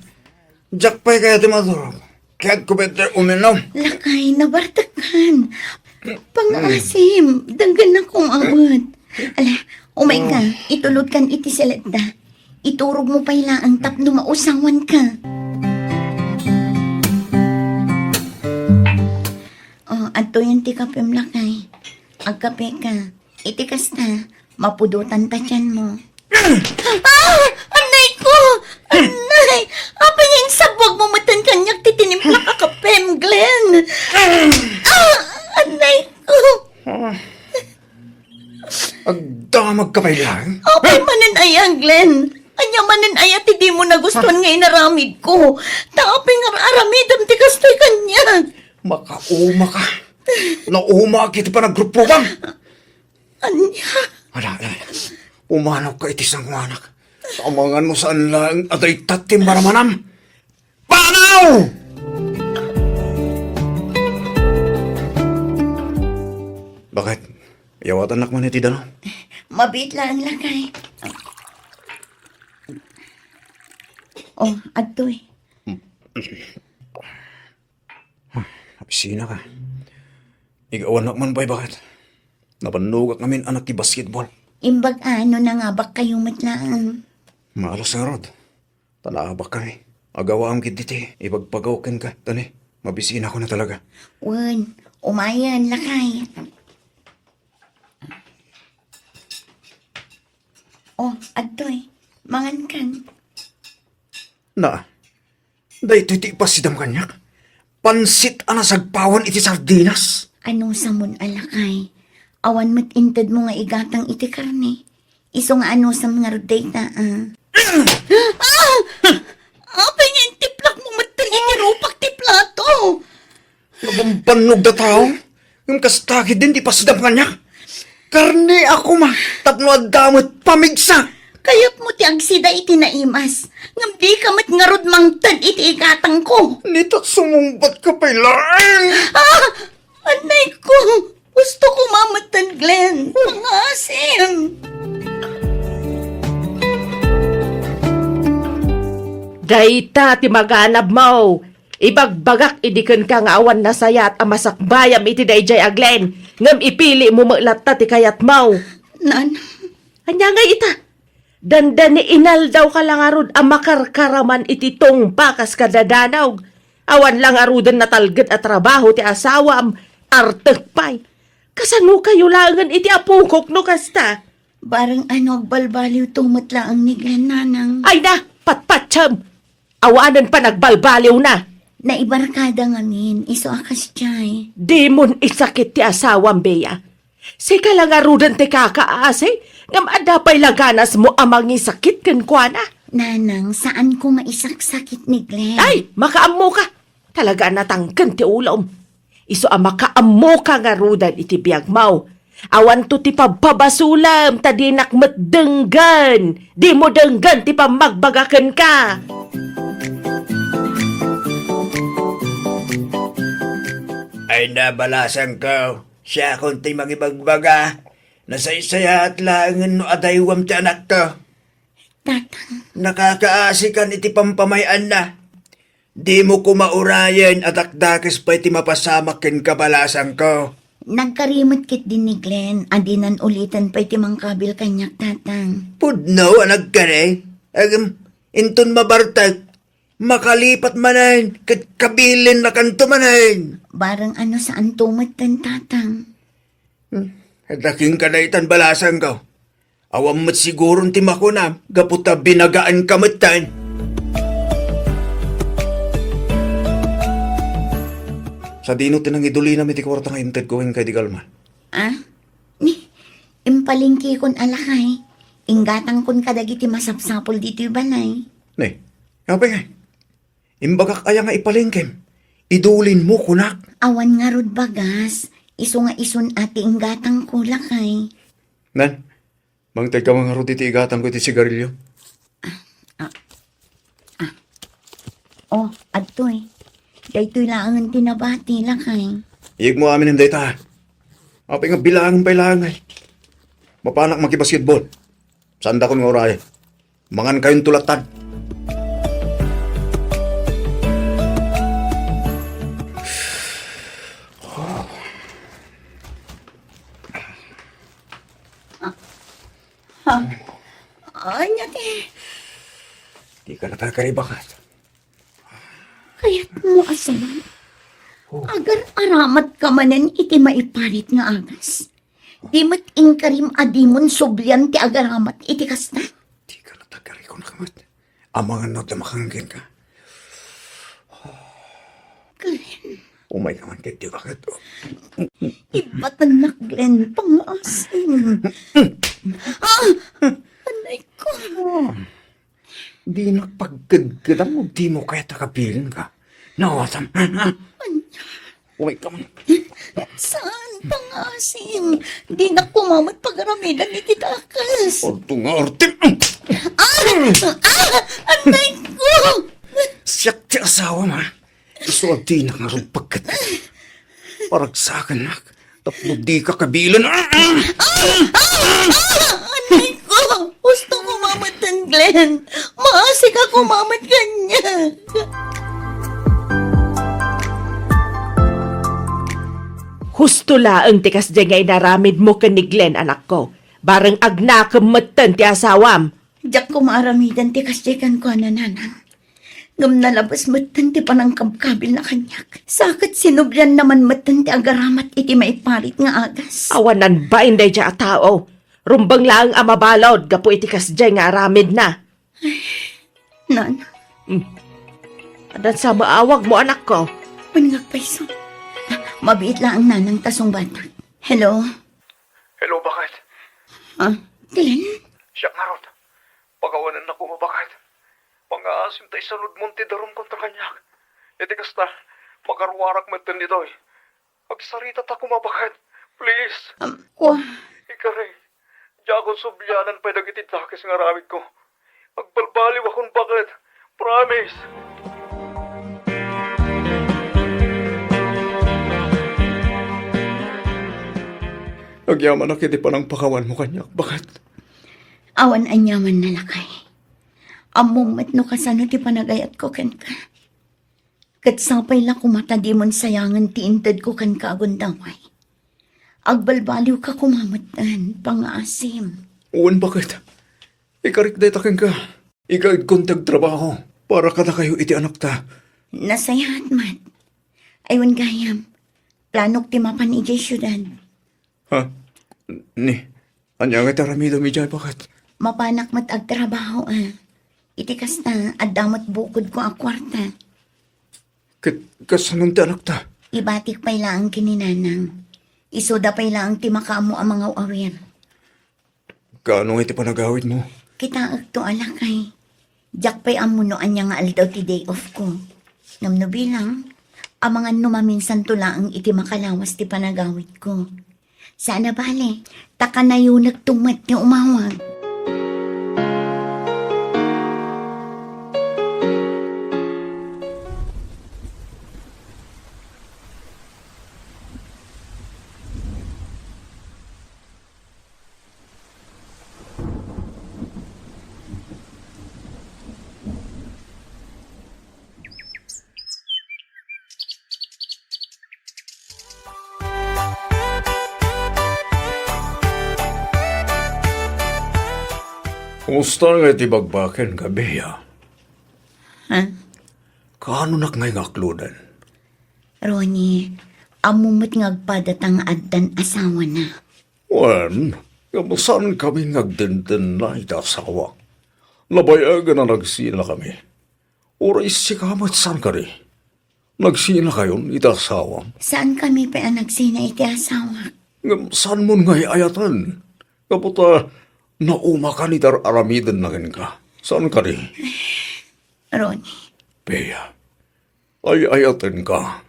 Diak pay kayat ti maturog. Kayatko pay ti uminom. Lakay, nabartekkan. Pangngaasim, denggennak kumamet. Ala, umay ka, itulodkan iti siledda. Iturogmo pay laeng tapno mausawan ka. O, adtoyen ti kapem, lakay. Agkape ka. Iti kasta, mapudotan ta tianmo. Ah! Anay ko! Anay! Apay nga insabwag mo metten kaniak ti tinimplak a kapem, Glenn? Ah! Anay ko! Ah. Agdamag ka pay laeng? Apay manen aya, Glenn? Ania manen aya ti di mo nagustuan nga inaramid ko? Ta apay nga aramidem ti kastoy kaniak? Makauma ka. Naumaak iti panagrupruam. Ania? Ala, ala, ala. Umanawka iti sangoanak. Amangan no saan laeng a dayta ti maramanam. Panaw! Bakit? Yawatannak man iti danum? Mabiit laeng, lakay. O, adtoy. Napisina ka. Igawannak man pay, bakit? Napannogak ngamin a nakibasketball. Imbag a no nangabak kayo met laeng. Malas ngarud. Ta naabak kami. Agawaam ketdi ti ibagbaga kenka. Tani, mabisinako na talaga. Wen, umayen, lakay. O, adtoy. Mangan kan. Na, daytoy ti ipasidam kaniak. Pansit a nasagpawan iti sardinas. Anusamon a lakay? Awan met intedmo nga igatang iti karne. Isu nga anusam ngarud dayta, a. Ah! Apay nga intiplak mo met iti rupak ti plato? Nabambannogda tao, ngem kasta ketdin ti pasidam kaniak. Karne a koma, tapno adda met pamigsa. Kayatmo ti agsida iti naimas, ngem dika met ngarud mangted iti igatangko. Nita, sumungbatka pay laeng. Ah! Anay ko! Gusto ko mametten, Glenn. Pangasim! Dayta ti maganabmo. Ibagbagak idi kenka nga awan nasayat a masakbayam iti daydiay a Glenn, ngem ipilimo met latta ti kayatmo. Nan. Ania ngay ita? Dandani inaldawka la ngarud a makarkaraman iti tungpa kas kadadanog. Awan la ngaruden natalged a trabaho ti asawam, artek pay. Kasano kayo laengen iti apokok no kasta? Bareng ano agbalbaliwto met laeng ni Glenn, nanang. Ay na, patpatiem! Awanen panagbalbaliwna. Naibarkada ngamin, isu a kasdiay. Dimon isakit ti asawam, Bea. Sika la ngaruden ti kakaasi, ngem adda pay la ganasmo a mangisakit kenkuana. Nanang, saanko nga isaksakit ni Glenn. Ay, makaammoka! Talaga a natangken ti ulom. Isu a makaammoka ngaruden iti biagmo. Awanto ti pabpabasolem, ta dinak met denggen. Dimo denggen ti pammagbaga kenka. Ay na, balasangko, siakon ti mangibagbaga. Nasaysayaat laengen no adaywam ti anakko. Tatang. Nakakaasikan iti pampamay-anna. Dimo koma urayen a dakdakes pay ti mapasamak kenka, balasangko. Nagkari met ketdi ni Glenn a dinan uliten pay ti mangkabil kaniak, Tatang. Pudno a nagkari. Agem, inton mabartek, makalipat manen ket kabilinnakanto manen. Bareng a no saanto metten, Tatang. Hmm, adda kenka daytan, balasangko. Awan met siguron ti makunam, gapu ta binagaanka metten. Sadino ti nangidulinam iti kuarta nga intedko kenka idi kalman? Ah? Ni, impalengkekon a lakay. Inggatangkon kadagiti masapsapul ditoy balay. Ni, apay ngay? Imbagak aya nga ipalengkem? Idulinmo, kunak. Awan ngarud bagas. Isu nga isun a ti inggatangko, lakay. Nan, mangted ka man ngarud iti igatangko iti sigarilyo. Ah, ah. Oh, adtoy. Daytoy laengen ti nabati, lakay. Iyegmo aminen dayta. Apay nga bilaangen pay laeng ay. Mapanak makibasketball. Saandakon nga urayen. Mangankayonto lattad. Ha? Ania ti? Dika natagkaribakat. Kayatmo a sawen? Oh. Agar-aramat ka manen iti maiparit nga agas. Di met inkarim a dimon sublian ti agaramat iti kasta? Dika natagkari, kunak met. Amangan no adda makangen ka. Glenn. Umay ka man ket di baket. Ibatennak, Glenn, pangaasim. Ah! Anay ko. Dinak pagkedkedam no dimo kayat a kabilin ka. Nawatam. Ania? Umay ka man. Saan, pangaasim? Dinak koma met pagaramidan iti dakes. Adto nga artem. Ah! Ah! Anay ko! Siak ti asawam, a. Isu a dinak ngarud pagket. Paragsakannak. Tapno dika kabilen. Ah! Ah! Ah! Ah! Anay ko! Husto koma metten, Glenn. Maasika koma met kaniak. Husto laeng ti kasdiay nga inaramidmo ken ni Glenn, anakko. Bareng agnakem metten ti asawam. Diak koma aramiden ti kasdiay kenkuana, nanang. Ngem nalabes metten ti panangkabkabilna kaniak. Sa ket sinublianna man metten ti agaramat iti maiparit nga agas. Awanan bain daydiay a tao. Rumbeng laeng a mabalud gapu iti kasdiay nga aramidna. Nana. Hmm. Addan sa maawagmo, anakko. Wen nga agpayso. Mabiit laeng, nanang, ta sungbatak. Hello? Hello, baket? Ah, Glenn? Siak ngarud. Pakawanennak koma, baket. Pangaasim ta isanudmon ti darum kontra kaniak. Iti kasta, makaruarak metten ditoy. Agsaritata koma, baket. Please. Um, wa- Ikari, diakon sublianan pay dagiti dakes nga aramidko. Agbalbaliwakon, baket. Promise. Agyamanak iti panangpakawanmo kaniak, baket. Awan aniamanna, lakay. Ammom met no kasano ti panagayatko kenka. Ket sapay la koma ta dimon sayangen ti intedko kenka a gundaway. Agbalbaliwka koma metten, pangaasim. Wen, baket. Ikarik dayta kenka. Igaedkon ti agtrabaho para kadakayo iti anakta. Nasayaat met. Ay, wen gayam, planok ti mapan idiay siudad. Ha? Ni, ania nga ti aramidem idiay, baket? Mapanak met agtrabaho, a. Iti kasta, adda met bukodko a kuarta. Ket kasano ti anakta? Ibatik pay laeng ken ni nanang. Isuda pay laeng ti makaammo a mangaw-awir. Kaano nga iti panagawidmo? Kitaekto a lakay. Diak pay ammo no ania nga aldaw ti day off ko. Ngem no bilang, amangan no maminsanto laeng iti makalawas ti panagawidko. Saan a bale, ta kanayonekto met ti umawag. Kumusta ngay ti bagbaken, Bea? Ha? Kaanonak ngay nga akloden? Ronnie, ammo met nga agpadata nga addan asawana. Wen, ngem saan kami nga agdendenna iti asawa. Nabayagen a nagsina kami. Uray sika met saan kadi. Nagsina kayon iti asawam? Saan kami pay a nagsina iti asawak. Ngem saan mon nga ay-ayaten? Gapu ta naumakan iti ar-aramidenna kenka. Saan kadi? Ronnie. Bea, ay-ayatenka.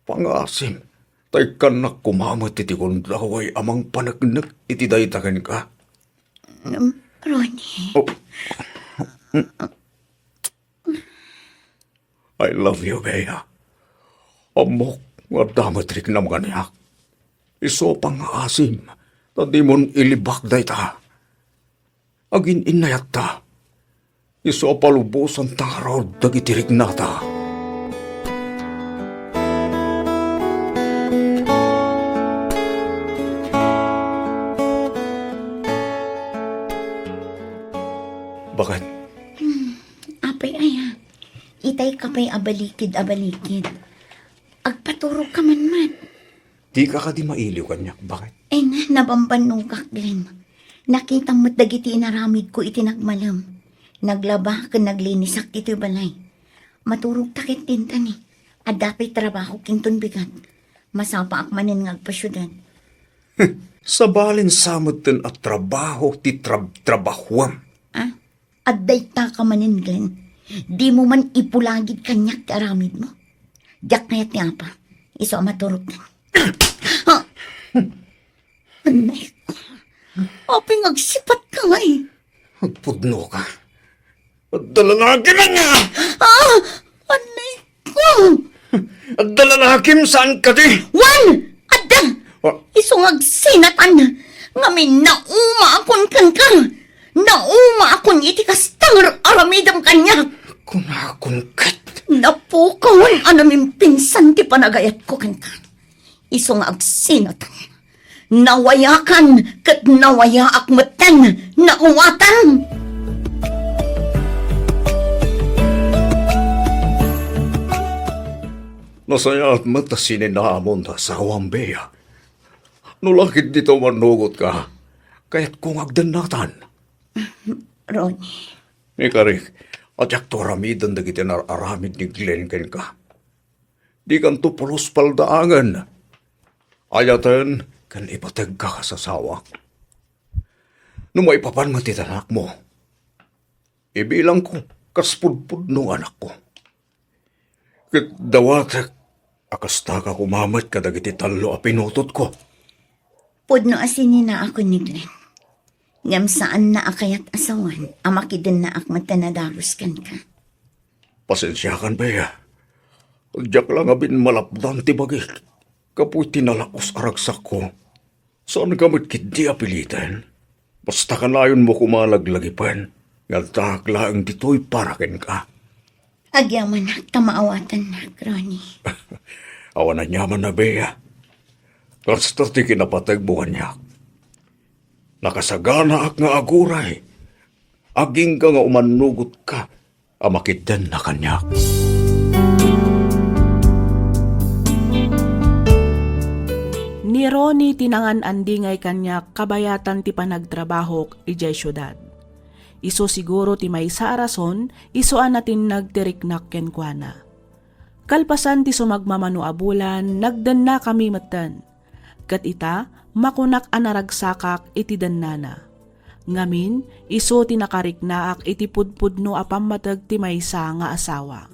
Pangaasim, ta ikkannak koma met iti gundaway a mangpaneknek iti dayta kenka. Um, Ronnie. Oh. I love you, Bea. Ammok nga adda met riknam kaniak. Isu a pangaasim, ta dimon ilibak dayta. Agin-innayatta. Isu a palubosan ta ngarud dagiti riknata. Bakit? Hmm, apay aya, itay ka pay a balikid a balikid. Agpaturog ka man man. Dika kadi mailiw kaniak, bakit? Ay na, nabambannogak, Glenn. Nakitam met dagiti inaramidko iti nagmalem. Naglaba ken naglinisak ditoy balay. Maturogta ketdin ta ni. Adda pay trabahok inton bigat. Masapaak manen nga agpasiudad. Sabalen sa metten a trabaho ti trab-, trabahoam. Ah? Adda ita ka manen, Glenn. Dimo man ipulagid kaniak ti aramidmo. Diak kayat ni Apa. Isu a maturog. Anay ko. Apay nga agsipatka ngay? Agpudno ka. Adda lalaki man nga! Ah! Anay ko! Adda lalakim saan kadi? Wen! Adda! Ah. Isu nga agsinatan. Ngamin nauma akon kenka. Nauma akon iti kasta nga aramidem kaniak. Kunakon ket. Napukawan a namimpinsan ti panagayatko kenka. Isu nga agsinatan. Nawayakan ket nawayaak metten, naawatan. Nasayaat met ta sininamon ta asawam, Bea. No lakid dita manugot ka, kayatko nga agdennatan. Ronnie. Ikarik, a diakto aramiden dagiti nar-aramid ni Glenn kenka. Dikanto pulos paldaangen. Ayaten ken ipategka kas asawak. No maipapan met iti anakmo, ibilangko kas pudpudno nga anakko. Ket dawatek a kastaka koma met kadagiti tallo a pinutotko. Pudno a sininaakon ni Glenn. Ngem saanna a kayat a sawen a makidennaak met ta nadarus kenka. Pasensiakan, Bea. Diak la ngamin malapdan ti bagik gapu iti nalaus a ragsakko. Saanka met ketdi a piliten. Basta kanayonmo koma laglagipen nga addaak laeng ditoy para kenka. Agyamanak ta maawatannak, Ronnie. Awan aniaman a, Bea. Kasta ti kinapategmo kaniak. Nakasaganaak nga aguray. Agingga nga umannugotka a makiddenna kaniak. Ni Ronnie ti nangan-andingay kaniak kabayatan ti panagtrabahok idiay siudad. Isu siguro ti maysa a rason, isu a natinnag ti riknak kenkuana. Kalpasan ti sumagmamano a bulan, nagdennakami metten. Ket ita, makunak a naragsakak iti dennana. Ngamin, isu ti nakariknaak iti pudpudno a pammateg ti maysa nga asawa.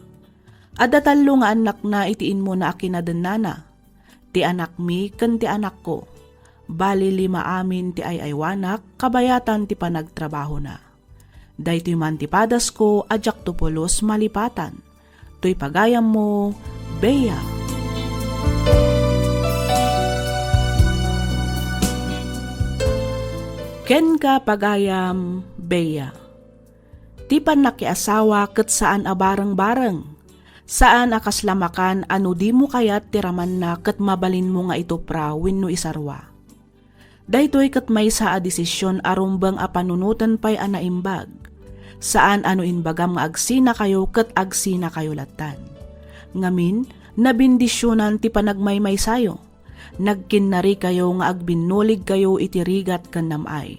Adda tallo nga annakna iti immuna a kinadennana. Ti anakmi ken ti anakko. Bali, lima amin ti ay-aywanak kabayatan ti panagtrabahona. Daytoy man ti padasko a diakto pulos malipatan. Toy pagayammo, Bea. Kenka, pagayam, Bea. Ti pannakiasawa ket saan a bareng-bareng. Saan a kasla makan a no dimo kayat ti ramanna ket mabalinmo nga itupra wenno isarwa. Daytoy ket maysa a desisyon a rumbeng a panunoten pay a naimbag. Saan a no imbagam nga agsinakayo ket agsinakayo lattan. Ngamin, nabendisyonan ti panagmaymaysayo. Nagkinnarikayo nga agbinnuligkayo iti rigat ken nam-ay.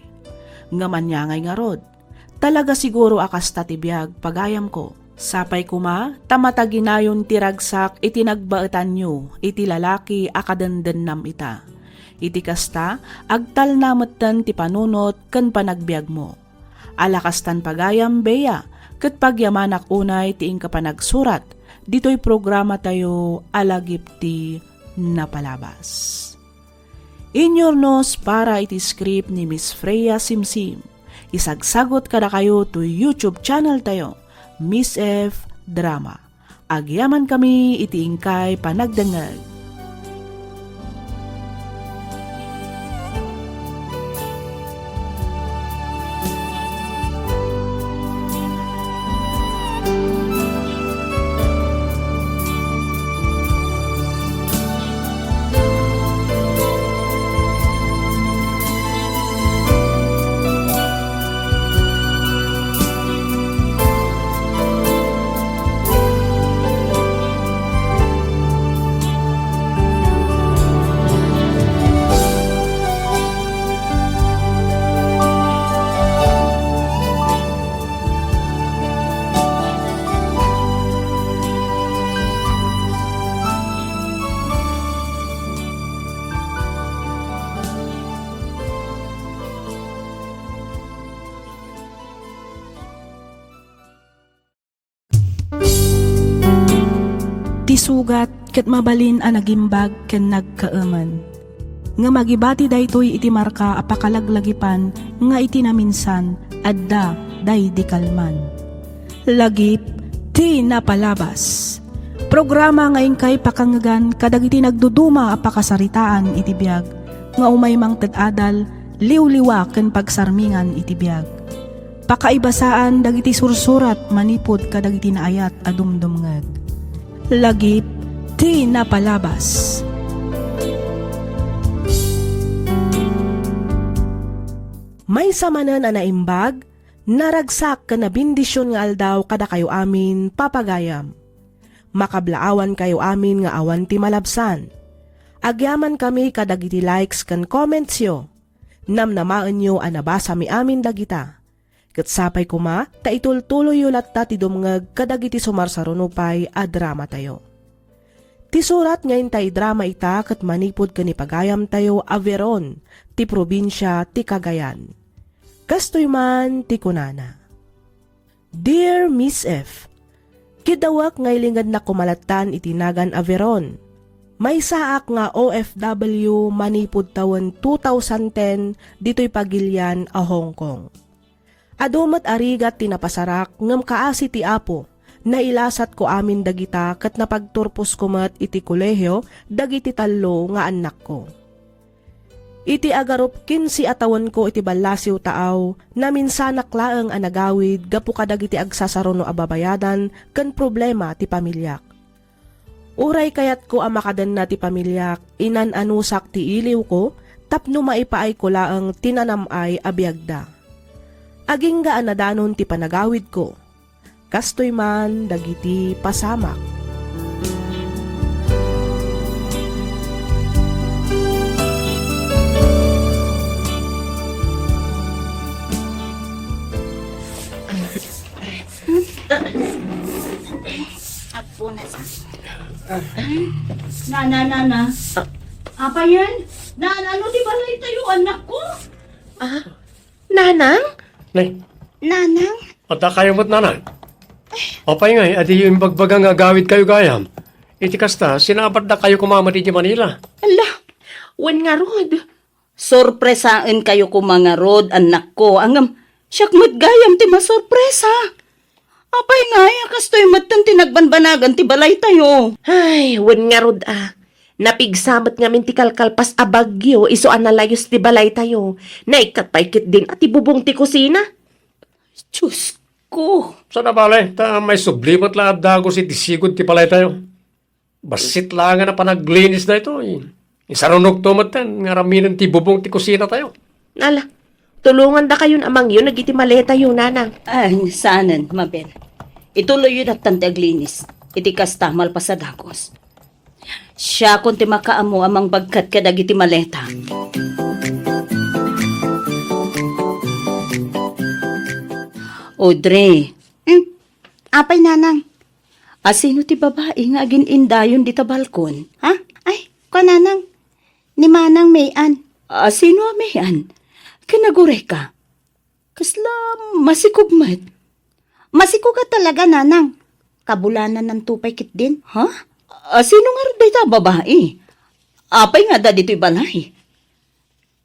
Ngem ania ngay ngarud? Talaga siguro a kasta ti biag, pagayamko. Sapay koma ta mataginayon ti ragsak iti nagbaetanyo iti lalaki a kadendennam ita. Iti kasta, agtalna metten ti panunot ken panagbiagmo. Ala kastan pagayam, Bea, ket pagyamanak unay ti inka panagsurat ditoy programatayo a Lagip ti Napalabas. Inyurnos para iti script ni Miss Freya Simsim. Isagsagot kadakayo to YouTube channel tayo, Miss F Drama. Agyamankami iti inkay panagdengngeg. Ti sugat ket mabalin a nagimbag ken nagkaemen. Ngem agibati daytoy iti marka a pakalaglagipan nga iti naminsan, adda daydi kalman. Lagip ti Napalabas. Programa nga inkay pakangngegan kadagiti nagduduma a pakasaritaan iti biag nga umay mangted adal, liwliwa ken pagsarmingan iti biag. Pakaibasaan dagiti sursurat manipud kadagiti naayat a dumdumngeg. Lagip ti Napalabas. Maysa manen a naimbag, naragsak ken nabendision nga aldaw kadakayo amin, papagayam. Makablaawankayo amin nga awan ti malabsan. Agyamankami kadagiti likes ken commentsyo. Namnamaenyo a nabasami amin dagita. Ket sapay koma ta itultuloyyo latta ti dumngeg kadagiti sumarsaruno pay a dramatayo. Ti surat nga inta idrama ita ket manipud ken ni pagayamtayo a Veron, ti probinsia ti Cagayan. Kastoy man ti kunana, Dear Miss F, kidawek nga ilingednak koma lattan iti nagan a Veron. Maysaak nga O F W manipud tawen two thousand ten ditoy pagilian a Hong Kong. Adu met a rigat ti napasarak ngem kaasi ti Apo, nailasatko amin dagita ket napagturposko met iti kolehio dagiti tallo nga annakko. Iti agarup kinse a tawenko iti ballasiw taaw, naminsanak laeng a nagawid gapu kadagiti agsasaruno a babayadan ken problema ti pamiliak. Uray kayatko a makadenna ti pamiliak, inan-anusak ti iliwko tapno maipaayko laeng ti nanam-ay a biagda. Agingga a nadanon ti panagawidko. Kastoy man dagiti pasamak. Apo na sa. Nana, nana. Apa yan? Nana, ano ti balay tayo, anak ko? Ah, Nanang? Ne, Nanang? Adda kayo met, Nanang? Apay ngay, adiyo imbagbaga nga agawid kayo gayam? Iti kasta, sinabatda kayo koma met iti Manila. Ala, wen ngarud. Sorpresaen kayo koma ngarud, annakko. Ngem, siak met gayam ti masorpresa. Apay ngay, a kastoy metten ti nagbanbanagan ti balaytayo? Ay, wen ngarud a. Napigsa met ngamin ti kalkalpas a bagyo, isu a nalayus ti balaytayo. Naikkat pay ketdin a ti bubong ti kusina. Diosko! Saan a bale, ta maisubli met la a dagus iti sigud ti balaytayo. Bassit laengen a panaglinis daytoy. Isarunogto metten nga aramiden ti bubong ti kusinatayo. Ala, tulongandakayon a mangyuneg iti maletayo, Nanang. Ay, saanen, Mabel. Ituloyyo dattan ti aglinis. Iti kasta, malpas a dagus, siakon ti makaammo a mangbagkat kadagiti maleta. Audrey. Hmm? Apay, Nanang? Asino ti babai nga agin-indayon dita balkon? Ha? Ay, kua, Nanang. Ni Manang May-an. Asino a May-an? Kinagureka. Kasla masikog met. Masikog a talaga, Nanang. Kabulanananto pay ketdin. Ha? Asino ngarud dayta a babai? Apay nga adda ditoy balay?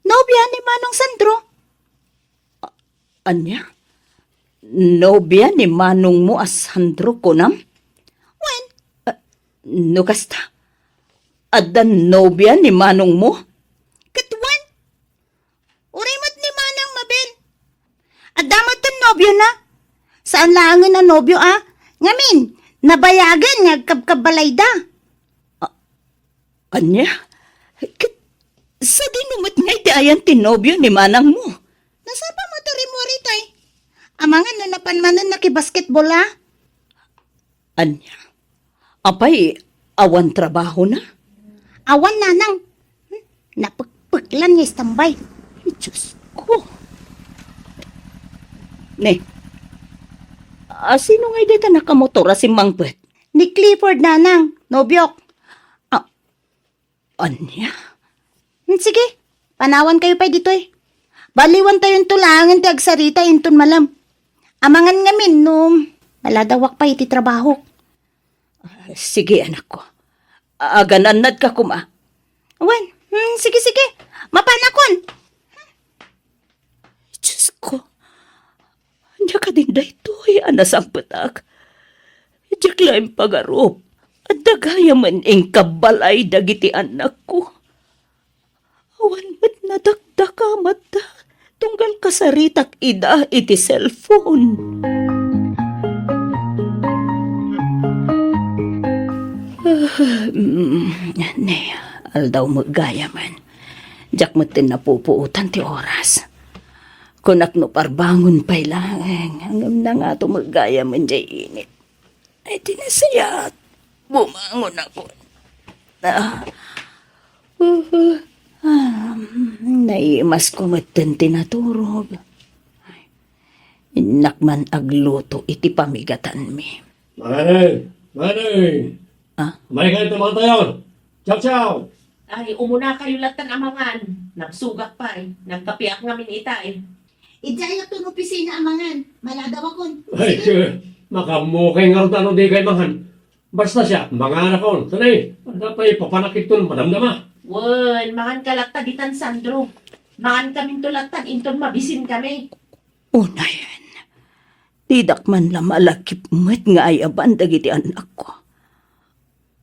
Nobia ni Manong Sandro. Ania? Nobia ni manongmo a Sandro kunam? Wen. Ah, no kasta, adda nobia ni manongmo? Ket wen. Uray met ni Manang Mabel. Adda met ti nobiona. Saan laengen a nobio a. Ngamin, nabayagen nga agkabkabbalayda. Ah, ania? Ket sadino met ngay ti ayan ti nobio ni manangmo? Nasapa met a rimmuar itay. Amangan no napan manen nakibasketball a. Ania? Apay, awan trabahona? Awan, Nanang. Hmm? Napekpeklan nga istambay. Diosko. Ne, asino ngay dayta nakamotor a simmangpet? Ni Clifford, Nanang, nobiok. Ah, ania? Hmm, sige, panawankayo pay ditoy. Baliwantayonto laengen ti agsarita inton malem. Amangan ngamin no maladawak pay iti trabahok. Ah, sige, anakko. Aganannadka koma. Wen, hmm, sige, sige. Mapanakon. Diosko, ania kadin daytoy a nasangpetak? Diak la impagarup. Adda gayamen inkabbalay dagiti annakko. Awan met nadakdakamatda tunggal kasaritak ida iti cellphone. Ah, mm, ne, aldaw met gayamen. Diak metten napupuotan ti oras. Kunak no parbangon pay laeng, ngem nangato met gayamen diay init. Ay, ti nasayaat, bumangon ako. Ah, uh, ah, naimasko metten ti naturog. Innak man agluto iti pamigatanmi. Manay! Manay! Ah? May kayo tumatayon! Chow, chow! Ay, umuna kayo latan a mangan. Nagsugak pay. Nagkapiak ngamin itay. Idiay aton opisina a mangan. Maladawakon. Ay, sige. Ke, makamukay nga rutano di kay mangan. Basta siya, manganakon. Sanay, adda pay papanakit ton madamdama. Wen, mangan ka latta ditan, Sandro. Mangan kaminto latan inton mabisin kami. Unayen, didak man la malagip met nga ayaban dagiti annakko.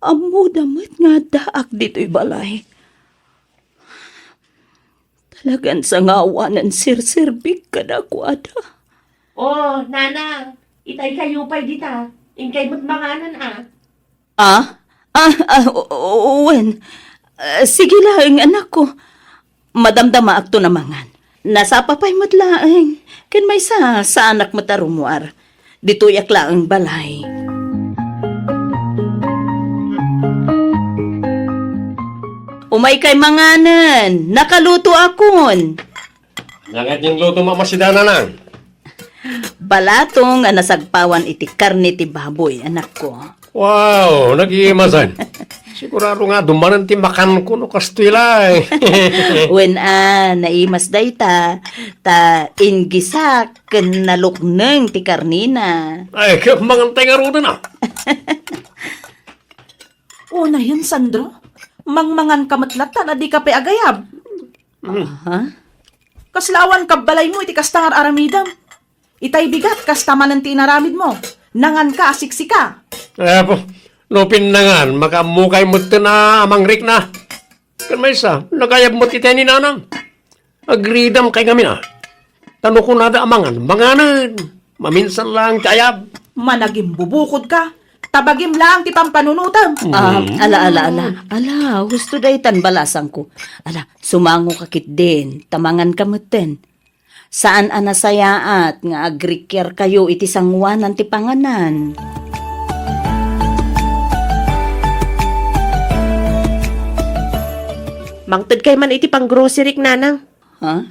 Ammoda met nga addaak ditoy balay. Talagan sangawanen serserbik kadakuada. Oh, nanang, itay kayo pay dita. Inkay met manganan a. Ah? Ah, ah, o-, o-, wen. Ah, sige laeng, anakko. Madamdamaakton a mangan. Nasapa pay met laeng. Ken maysa, saanak met a rummuar. Ditoyak laeng balay. Umaykay manganen. Nakalutoakon. Nangat yung luto, Mama, si Dananang. Balatong a nasagpawan iti karne ti baboy, anakko. Wow, nagiimasan. Sigurado nga dumanen ti makanko no kastoy laeng. Wen a, naimas dayta, ta inggisak ken nalukneng ti karnina. Ay, ket mangantay ngaruden a. Unayen, Sandro, mangmangan ka met latta a dika pay agayab. Mm. Aha. Kasla awan kabbalaymo iti kasta nga ar-aramidem. Itay bigat, kasta manen ti inaramidmo. Nangan ka a siksika. Apo, no pinnangan, makaammokay metten a mangrikna. Ken maysa, nagayab met itay ni Nanang. Agridam kay ngamin a. Ta no kunada a mangan, manganen. Maminsan laeng ti ayab. Managimbubukodka. Ta bagim laeng ti pampanunotem. Ah, ala, ala, ala. Ala, husto daytan balasangko. Ala, sumangoka ketdin, ta manganka metten. Saan a nasayaat nga agrikiarkayo iti sangoanan ti panganan. Mangtedkay man iti panggroceryk, Nanang. Ha?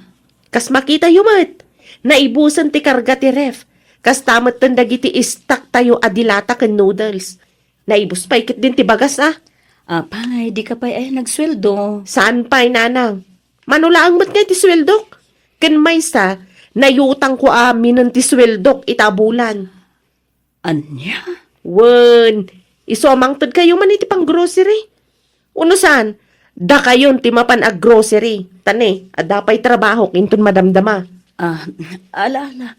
Kas makitayo met, naibusen ti karga ti ref. Kasta metten dagiti stocktayo a dilata ken noodles. Naibus pay ketdin ti bagas a. Apay, dika pay aya nagsueldo? Saan pay, Nanang. Mano laeng met nga iti sueldok. Ken maysa, nayutangko aminen ti sueldok ita a bulan. Ania? Wen, isu a mangtedkayo man iti panggrocery. Wenno saan, dakayon ti mapan aggrocery. Ta ne, adda pay trabahok inton madamdama. Ah, ala, ala.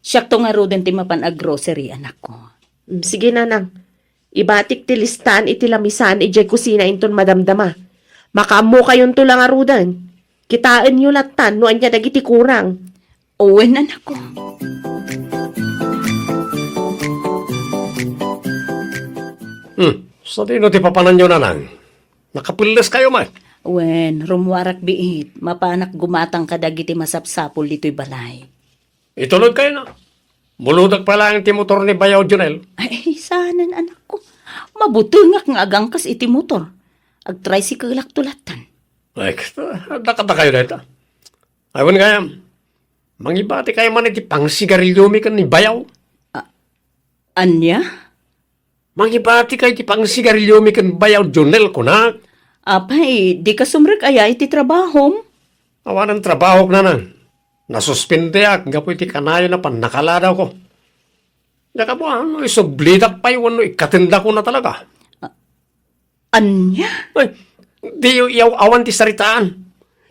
Siakto ngaruden ti mapan aggrocery, anakko. Mm, sige, Nanang. Ibatik ti listaan iti lamisan idiay kusina inton madamdama. Makaammokayonto la ngaruden. Kitaenyo lattan no ania dagiti kurang. Wen, anakko. Hmm, sadino ti papananyo, Nanang? Nakapelleskayo met? Wen, rummuarak biit. Mapanak gumatang kadagiti masapsapul ditoy balay. Itulodkayna. Mulodek pay laeng ti motor ni Bayaw Jonel. Ay, saanen, anakko. Mabutengak nga agangkas iti motor. Agtricycle-akto lattan. Ay, kasta, adda kadakayo dayta. Ay, wen gayam. Mangibatikayo man iti pangsigariliomi ken ni Bayaw. A-, ania? Mangibatikay iti pangsigariliomi ken Bayaw Jonel, kunak. Apay, dika sumrek aya iti trabahom? Awanen trabahok, Nanang. Nasuspendiak gapu iti kanayon a pannakaladawko. Diak ammo no isublidak pay wenno ikkatendakkona talaga. A-, ania? Ay, diyo iyaw-awan ti saritaan.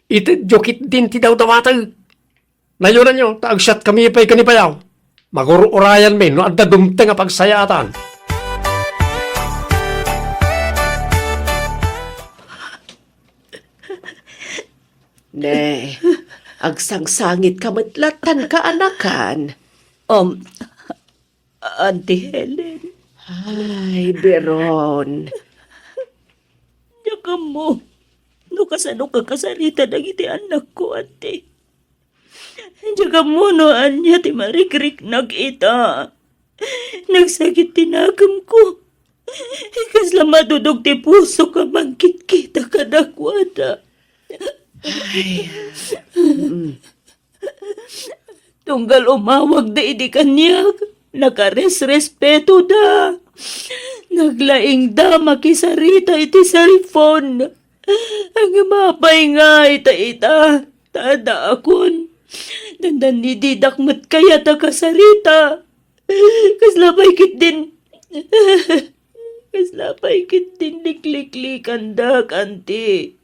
Itedyo ketdin ti dawdawateg. Nayonanyo, ta agsiatkami pay ken ni Bayaw. Magur-urayanmi no adda dumteng a pagsayaatan. Ne, agsangsangitka met lattan, kaanakan. Um, Auntie Helen. Ay, Beron. Diak ammo no kasano kakasarita dagiti annakko, Auntie. Diak ammo no ania ti marikriknak ita. Nagsakit ti nakemko. Kasla madudog ti pusok a mangkitkita kadakuada. Ay. Mm. Tunggal umawagda idi kaniak, nakaresrespetoda. Naglaingda makisarita iti cellphone. Ngem apay nga ita, ita, ta addaakon. Dandannididak met kayat a kasarita. Kasla pay ketdin, kasla pay ketdin likliklikandak, Auntie.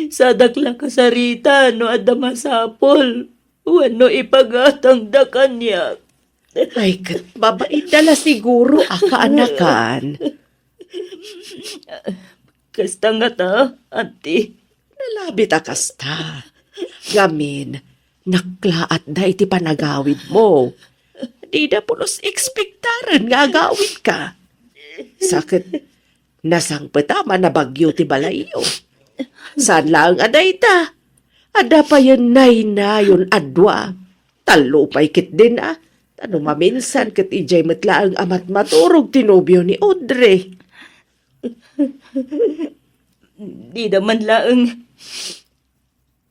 Sadak la kasarita no adda masapul wenno ipagatangda kaniak. Ay, ket babainda la siguro a kaanakan. Kasta ngata, Auntie. Nalabit a kasta. Ngamin, naklaatda iti panagawidmo. Dida pulos ekspektaren nga agawidka. Sa ket, nasangpet a manabagyo ti balayyo. Saan laeng a dayta. Adda payen naynayon a dua. Tallo pay ketdin a. Ta no maminsan ket idiay met laeng a matmaturog ti nobio ni Audrey. Dida man laeng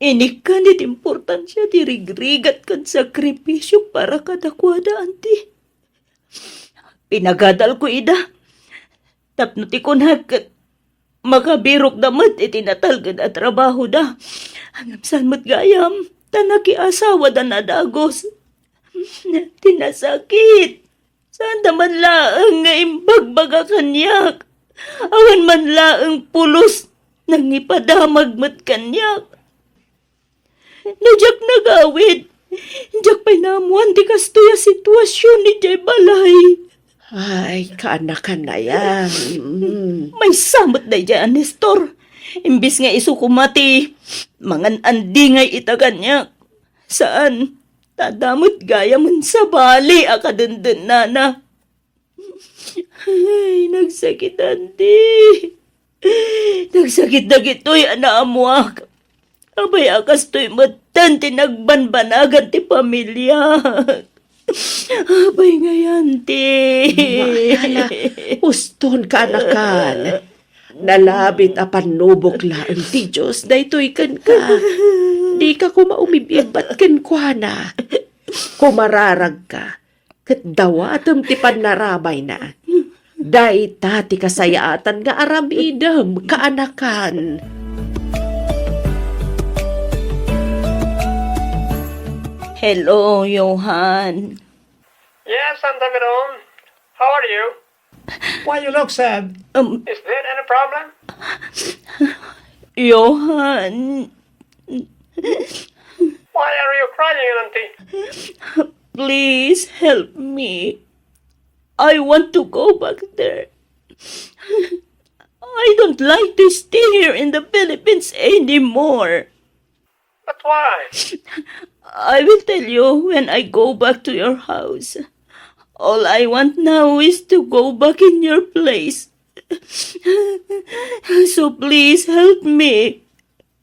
inikkan iti importansia ti rigrigat ken sakripisiok para kadakuada, Auntie. Pinagadalko ida tapno ti kunak ket Makabirokda met iti natalged a trabahoda. Ngem saan met gayam, ta nakiasawada a dagus. Ti nasakit, saanda man laeng nga imbagbaga kaniak. Awan man laeng pulos nangipadamag met kaniak. No diak nagawid, diak pay naammoan ti kastoy a situasion idiay balay. Ay, kaanakan aya. Mm. Maysa met daydiay a Nestor. Imbes nga isu koma ti mangan-andingay ita kaniak. Saan, ta adda met gayam a sabali a kadendennana. Ay, nagsakit, Auntie. Nagsakit dagitoy a naammoak. Apay a kastoy metten ti nagbanbanagan ti pamiliak? Apay ngay, Auntie? Hala, uston, kaanakan. Nalabit a pannubok laeng ti Dios daytoy kenka. Dika koma umib-ibbat kenkuana. Kumararagka, ket dawatem ti pannarabayna. Dayta ti kasayaatan nga aramidem, kaanakan. Hello, Johan. Yes, Auntie Biron. How are you? Why you look sad? Um, Is there any problem? Johan. Why are you crying, Auntie? Please help me. I want to go back there. I don't like to stay here in the Philippines anymore. But why? I will tell you when I go back to your house. All I want now is to go back in your place. So please help me.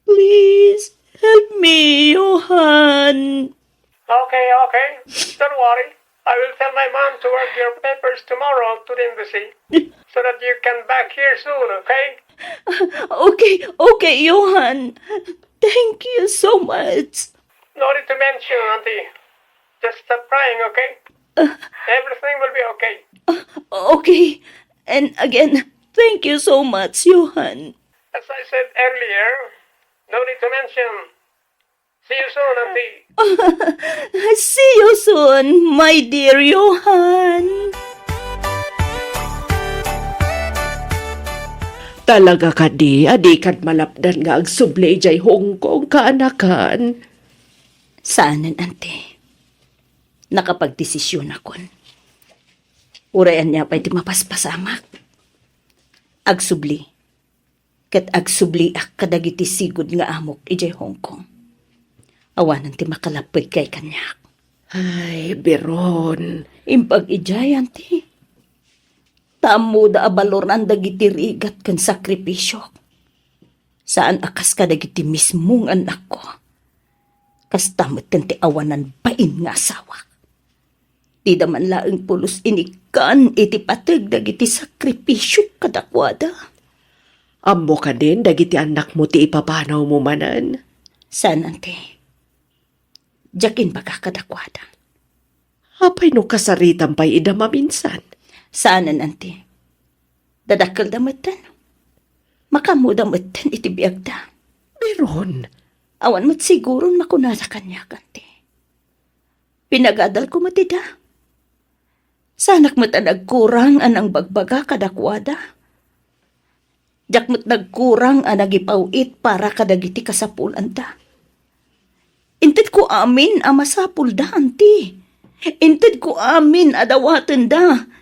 Please help me, Johan. Okay, okay. Don't worry. I will tell my mom to work your papers tomorrow to the embassy so that you can back here soon, okay? Okay, okay, Johan. Thank you so much. No need to mention, Auntie. Just stop crying, okay? Everything will be okay. Okay. And again, thank you so much, Johan. As I said earlier, no need to mention. See you soon, Auntie. See you soon, my dear Johan. Talaga kadi a dikad malapdan nga agsubli idiay Hong Kong, kaanakan? Saanen, Auntie. Nakapagdesisionakon. Uray ania pay ti mapaspasamak. Agsubli. Ket agsubliak kadagiti sigud nga amok idiay Hong Kong. Awanen ti makalapped kay kaniak. Ay, Biron. Imbag idiay, Auntie. Ta ammoda a baloran dagiti rigat ken sakripisiok. Saan a kas kadagiti mismo nga annakko. Kasta met ken ti awanan bain nga asawak. Dida man laeng pulos inikkan iti pateg dagiti sakripisio kadakuada. Ammo kadin dagiti annakmo ti ipapanawmo manen? Saan, Auntie. Diak imbaga kadakuada. Apay no kasaritam pay ida maminsan? Saanen, Auntie. Dadakkelda metten. Makaammoda metten iti biagda. Biron. Awan met siguron makunada kaniak, Auntie. Pinagadalko met ida. Saanak met a nagkurang a nangbagbaga kadakuada. Diak met nagkurang a nagipaw-it para kadagiti kasapulanda. Intedko amin a masapulda, Auntie. Intedko amin a dawatenda.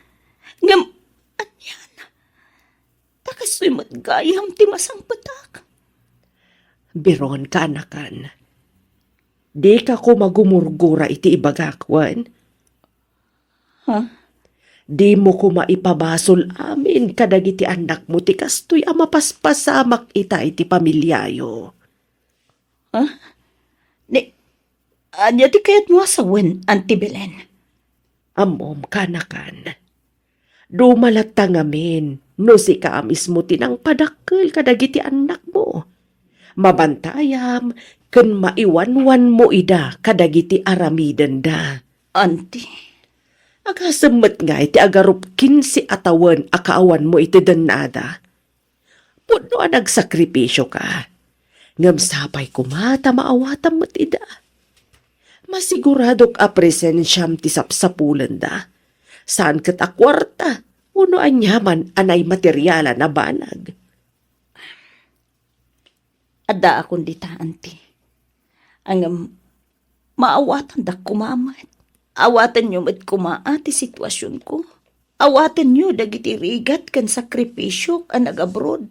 Ngem, anian? Ta kastoy met gayam ti masangpetak. Biron, kaanakan. Dika koma gumurgura iti ibagak, wen? Ha? Dimo koma ipabasol amin kadagiti annakmo ti kastoy a mapaspasamak ita iti pamiliayo. Ha? Ni, ania ti kayatmo a sawen, Auntie Belen? Ammom, kaanakan. Duma latta ngamin no sika a mismo ti nangpadakkel kadagiti annakmo. Mabantayam ken maiwanwanmo ida kadagiti aramidenda. Auntie. Agasem met ngay ti agarup kinse a tawen a kaawanmo iti dennada. Pudno a nagsakripisio ka. Ngem sapay koma ta maawatam met ida. Masiguradok a presensiam ti sapsapulenda. Saan ket a kuarta, wenno aniaman a naimaterialan a banag. Addaakon dita, anti. Ngem, maawatandak koma met. Awatenyo met koma ti situasionko. Awatenyo dagiti rigat ken sakripisiok a nag-abroad.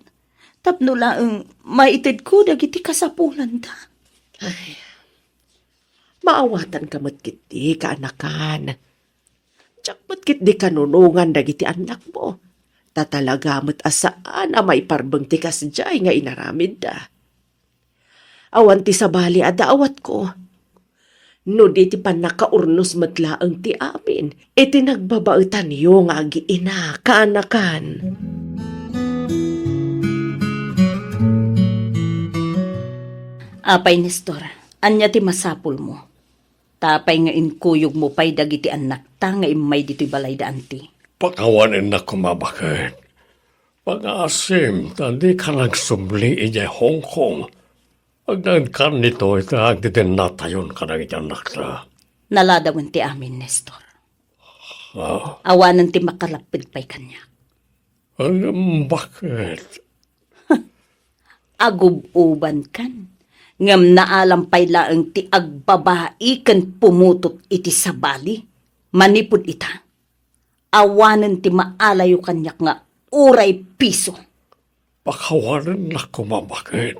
Tapno laeng maitedko dagiti kasapulanda. Ay, maawatanka met ketdi, kaanakan. Diak met ketdi kanunongan dagiti annakmo. Ta talaga met a saan a maiparbeng ti kasdiay nga inaramidda. Awan ti sabali a daawatko. No di ti pannakaurnos met laeng ti amin iti nagbabaetanyo nga agi-ina, kaanakan. Apay, Nestor, ania ti masapulmo? Apay nga inkuyogmo pay dagiti annakta nga immay ditoy balayda, anti? Pakawanennak koma baket. Pangaasim ta dika nagsubli idiay Hong Kong. Agnaedkan ditoy ta agdedennatayon kadagiti annakta. Naladawen ti amin, Nestor. Ha? Awanen ti makalapped pay kaniak. Ngem baket? Agub-ubankan, ngem naalam pay laeng ti agbabai ken pumutot iti sabali. Manipud ita, awanen ti maalayo kaniak nga uray piso. Pakawanennak koma baket.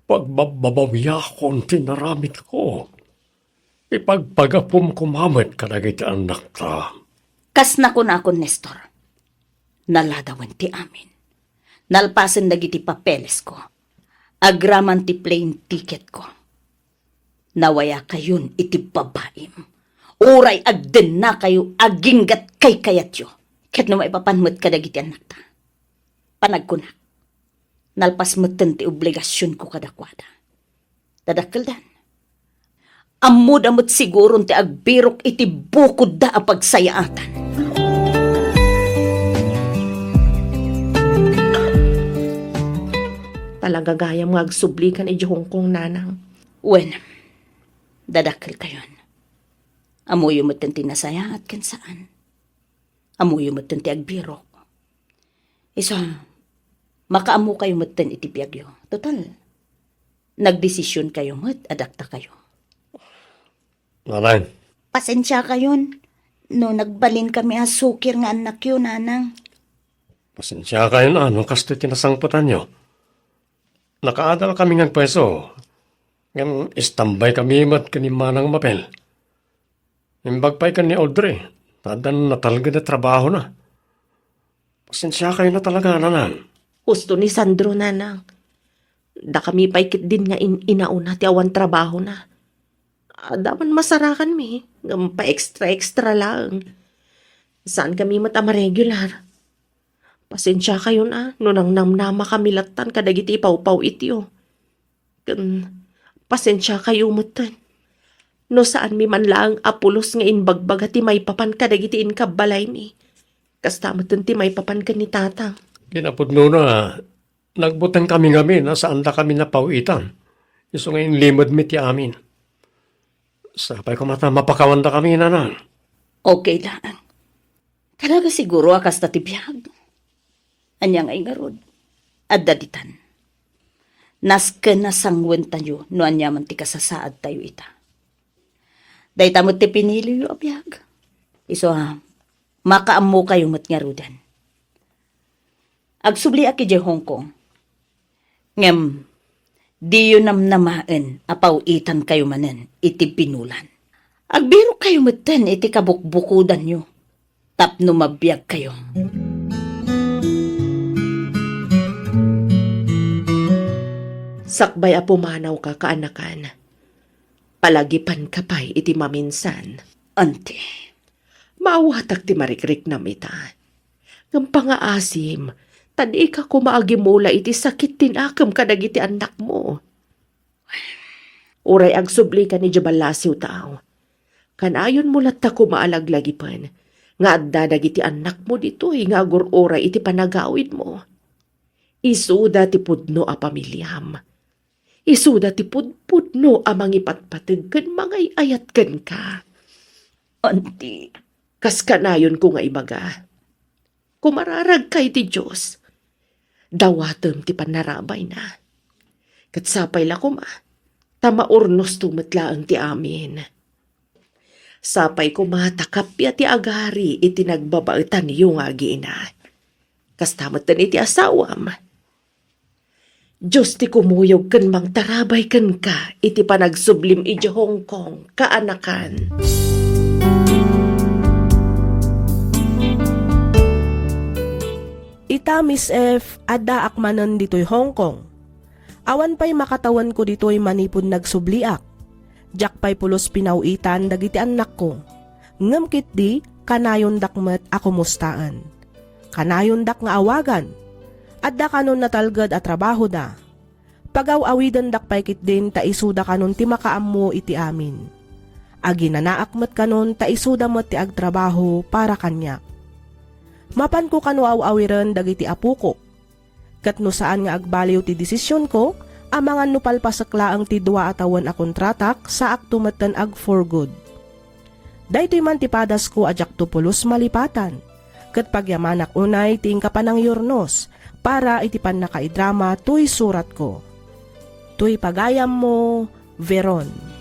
Pagbabbabawiakon ti naramidko. Ipagpagapum koma met kadagiti annakta. Kas nakunakon, Nestor, naladawen ti amin. Nalpasen dagiti papelesko. Agraman ti plane ticketko. Nawayakayon iti babaim. Uray agdennakayo aginggat kaykayatyo. Ket no maipapan met kadagiti annakta. Panagkunak, nalpas metten ti obligasionko kadakuada. Dadakkeldan. Ammoda met siguron ti agbirok iti bukodda a pagsayaatan. Talaga gayam nga agsublikan idiay Hong Kong, nanang. Wen, dadakkelkayon. Ammoyo metten ti nasayaat ken saan. Ammoyo metten ti agbirok. Isu, makaammokayo metten iti biagyo. Total, nagdesisionkayo met a daktakayo. Nanang. Pasensiakayon no nagbalinkami a sukir nga annakyo, nanang. Pasensiakayon a no kastoy ti nasangpetanyo. Nakaadalkami nga agpayso, ngem istambaykami met ken ni Manang Mabel. Imbag pay ken ni Audrey, ta addan natalged a trabahona. Pasensiakayon a talaga, nanang. Husto ni Sandro, nanang. Dakami pay ketdin nga in-inauna ti awan trabahona. Adda man masarakanmi, ngem pa-extra-extra laeng. Saankami met a ma-regular. Pasensiakayon a no nangnamnamakami lattan kadagiti ipawpaw-ityo. Ken pasensiakayo metten no saanmi man laeng a pulos nga imbagbaga ti maipapan kadagiti inkabbalaymi. Kasta metten ti maipapan ken ni Tatang. Kinapudnona, nagbutengkami ngamin a saandakami napaw-itan, isu nga inlimedmi ti amin. Sapay koma ta mapakawandakami, nanang. Okay laeng. Talaga siguro a kasta ti biag. Ania ngay ngarud? Adda ditan. Nasken a sangwentayo no aniaman ti kasasaadtayo ita. Dayta met ti piniliyo a biag. Isu a, makaammokayo met ngaruden. Agsubliak idiay Hong Kong. Ngem, diyo namnamaen a paw-itankayo manen iti binulan. Agbirokkayo metten iti kabukbukodanyo tapno mabiagkayo. Sakbay a pumanawka, kaanakan, palagipanka pay iti maminsan. Auntie. Maawatak ti marikriknam ita. Ngem pangaasim, ta dika koma agimula iti sakit ti nakem kadagiti annakmo. Uray agsublika idiay ballasiw, taaw, kanayonmo latta koma a laglagipen nga adda dagiti annakmo ditoy nga agur-uray iti panagawidmo. Isuda ti pudno a pamiliam. Isuda ti pudpudno a mangipatpateg ken mangay-ayat kenka. Auntie. Kas kanayonko nga ibaga, kumararagka iti Dios. Dawatem ti pannarabayna. Ket sapay la koma, ta maurnosto met laeng ti amin. Sapay koma ta kappia ti agari iti nagbabaetanyo nga agina. Kasta metten iti asawam. Dios ti kumuyog ken mangtarabay kenka iti panagsublim iti Hong Kong, kaanakan. Ita, Miss F, addaak manen ditoy Hong Kong. Awan pay makatawenko ditoy manipud nagsubliak. Diak pay pulos pinaw-itan dagiti annakko. Ngem ketdi, kanayondak met a kumustaen. Kanayondak nga awagan. Adda kanon natalged a trabahoda. Pagaw-awidendak pay ketdin ta isuda kanon ti makaammo iti amin. Aginanaak met kanon ta isuda met ti agtrabaho para kaniak. Mapanko kano aw-awiren dagiti apokok. Ket no saan nga agbaliw ti desisionko, amangan no palpasek laeng ti dua a tawen a kontratak, saakto metten ag-for good. Daytoy man ti padasko a diakto pulos malipatan, ket pagyamanak unay ti inka panangyurnos para iti pannakaidrama toy suratko. Toy pagayammo, Veron.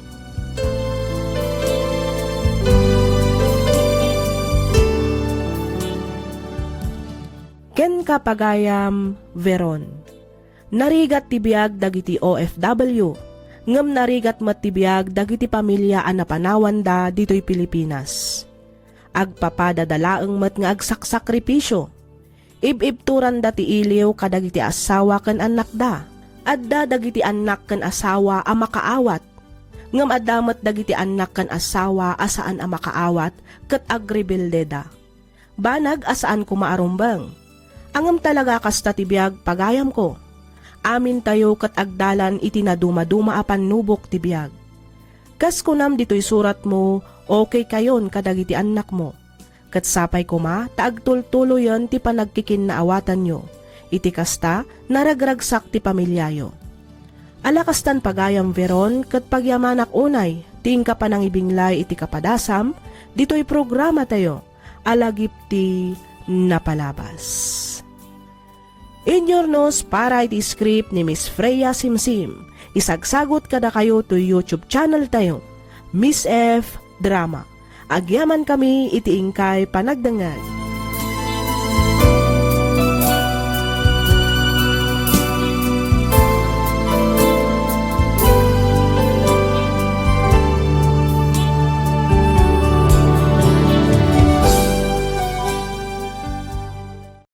Kenka, pagayam, Veron. Narigat ti biag dagiti O F W, ngem narigat met ti biag dagiti pamilia a napanawanda ditoy Pilipinas. Agpapadada laeng met nga agsaksakripisio. Ib-ibturanda ti iliw kadagiti asawa ken annakda. Adda dagiti annak ken asawa a makaawat, ngem adda met dagiti annak ken asawa a saan a makaawat ket agrebeldeda. Banag a saan koma a rumbeng. Ngem talaga kasta ti biag, pagayamko. Amintayo ket agdalan iti nadumaduma a pannubok ti biag. Kas kunam ditoy suratmo, okay kayon kadagiti annakmo. Ket sapay koma ta agtultuloyen ti panagkikinnaawatanyo. Iti kasta, naragragsak ti pamiliayo. Ala kastan, pagayam Veron, ket pagyamanak unay ti inka panangibinglay iti kapadasam ditoy programatayo a Lagip ti Napalabas. Inyurnos para iti script ni Miss Freya Simsim. Isagsagut kadakayo toy YouTube channel tayo, Miss F Drama. Agyamankami iti inkay panagdengngeg.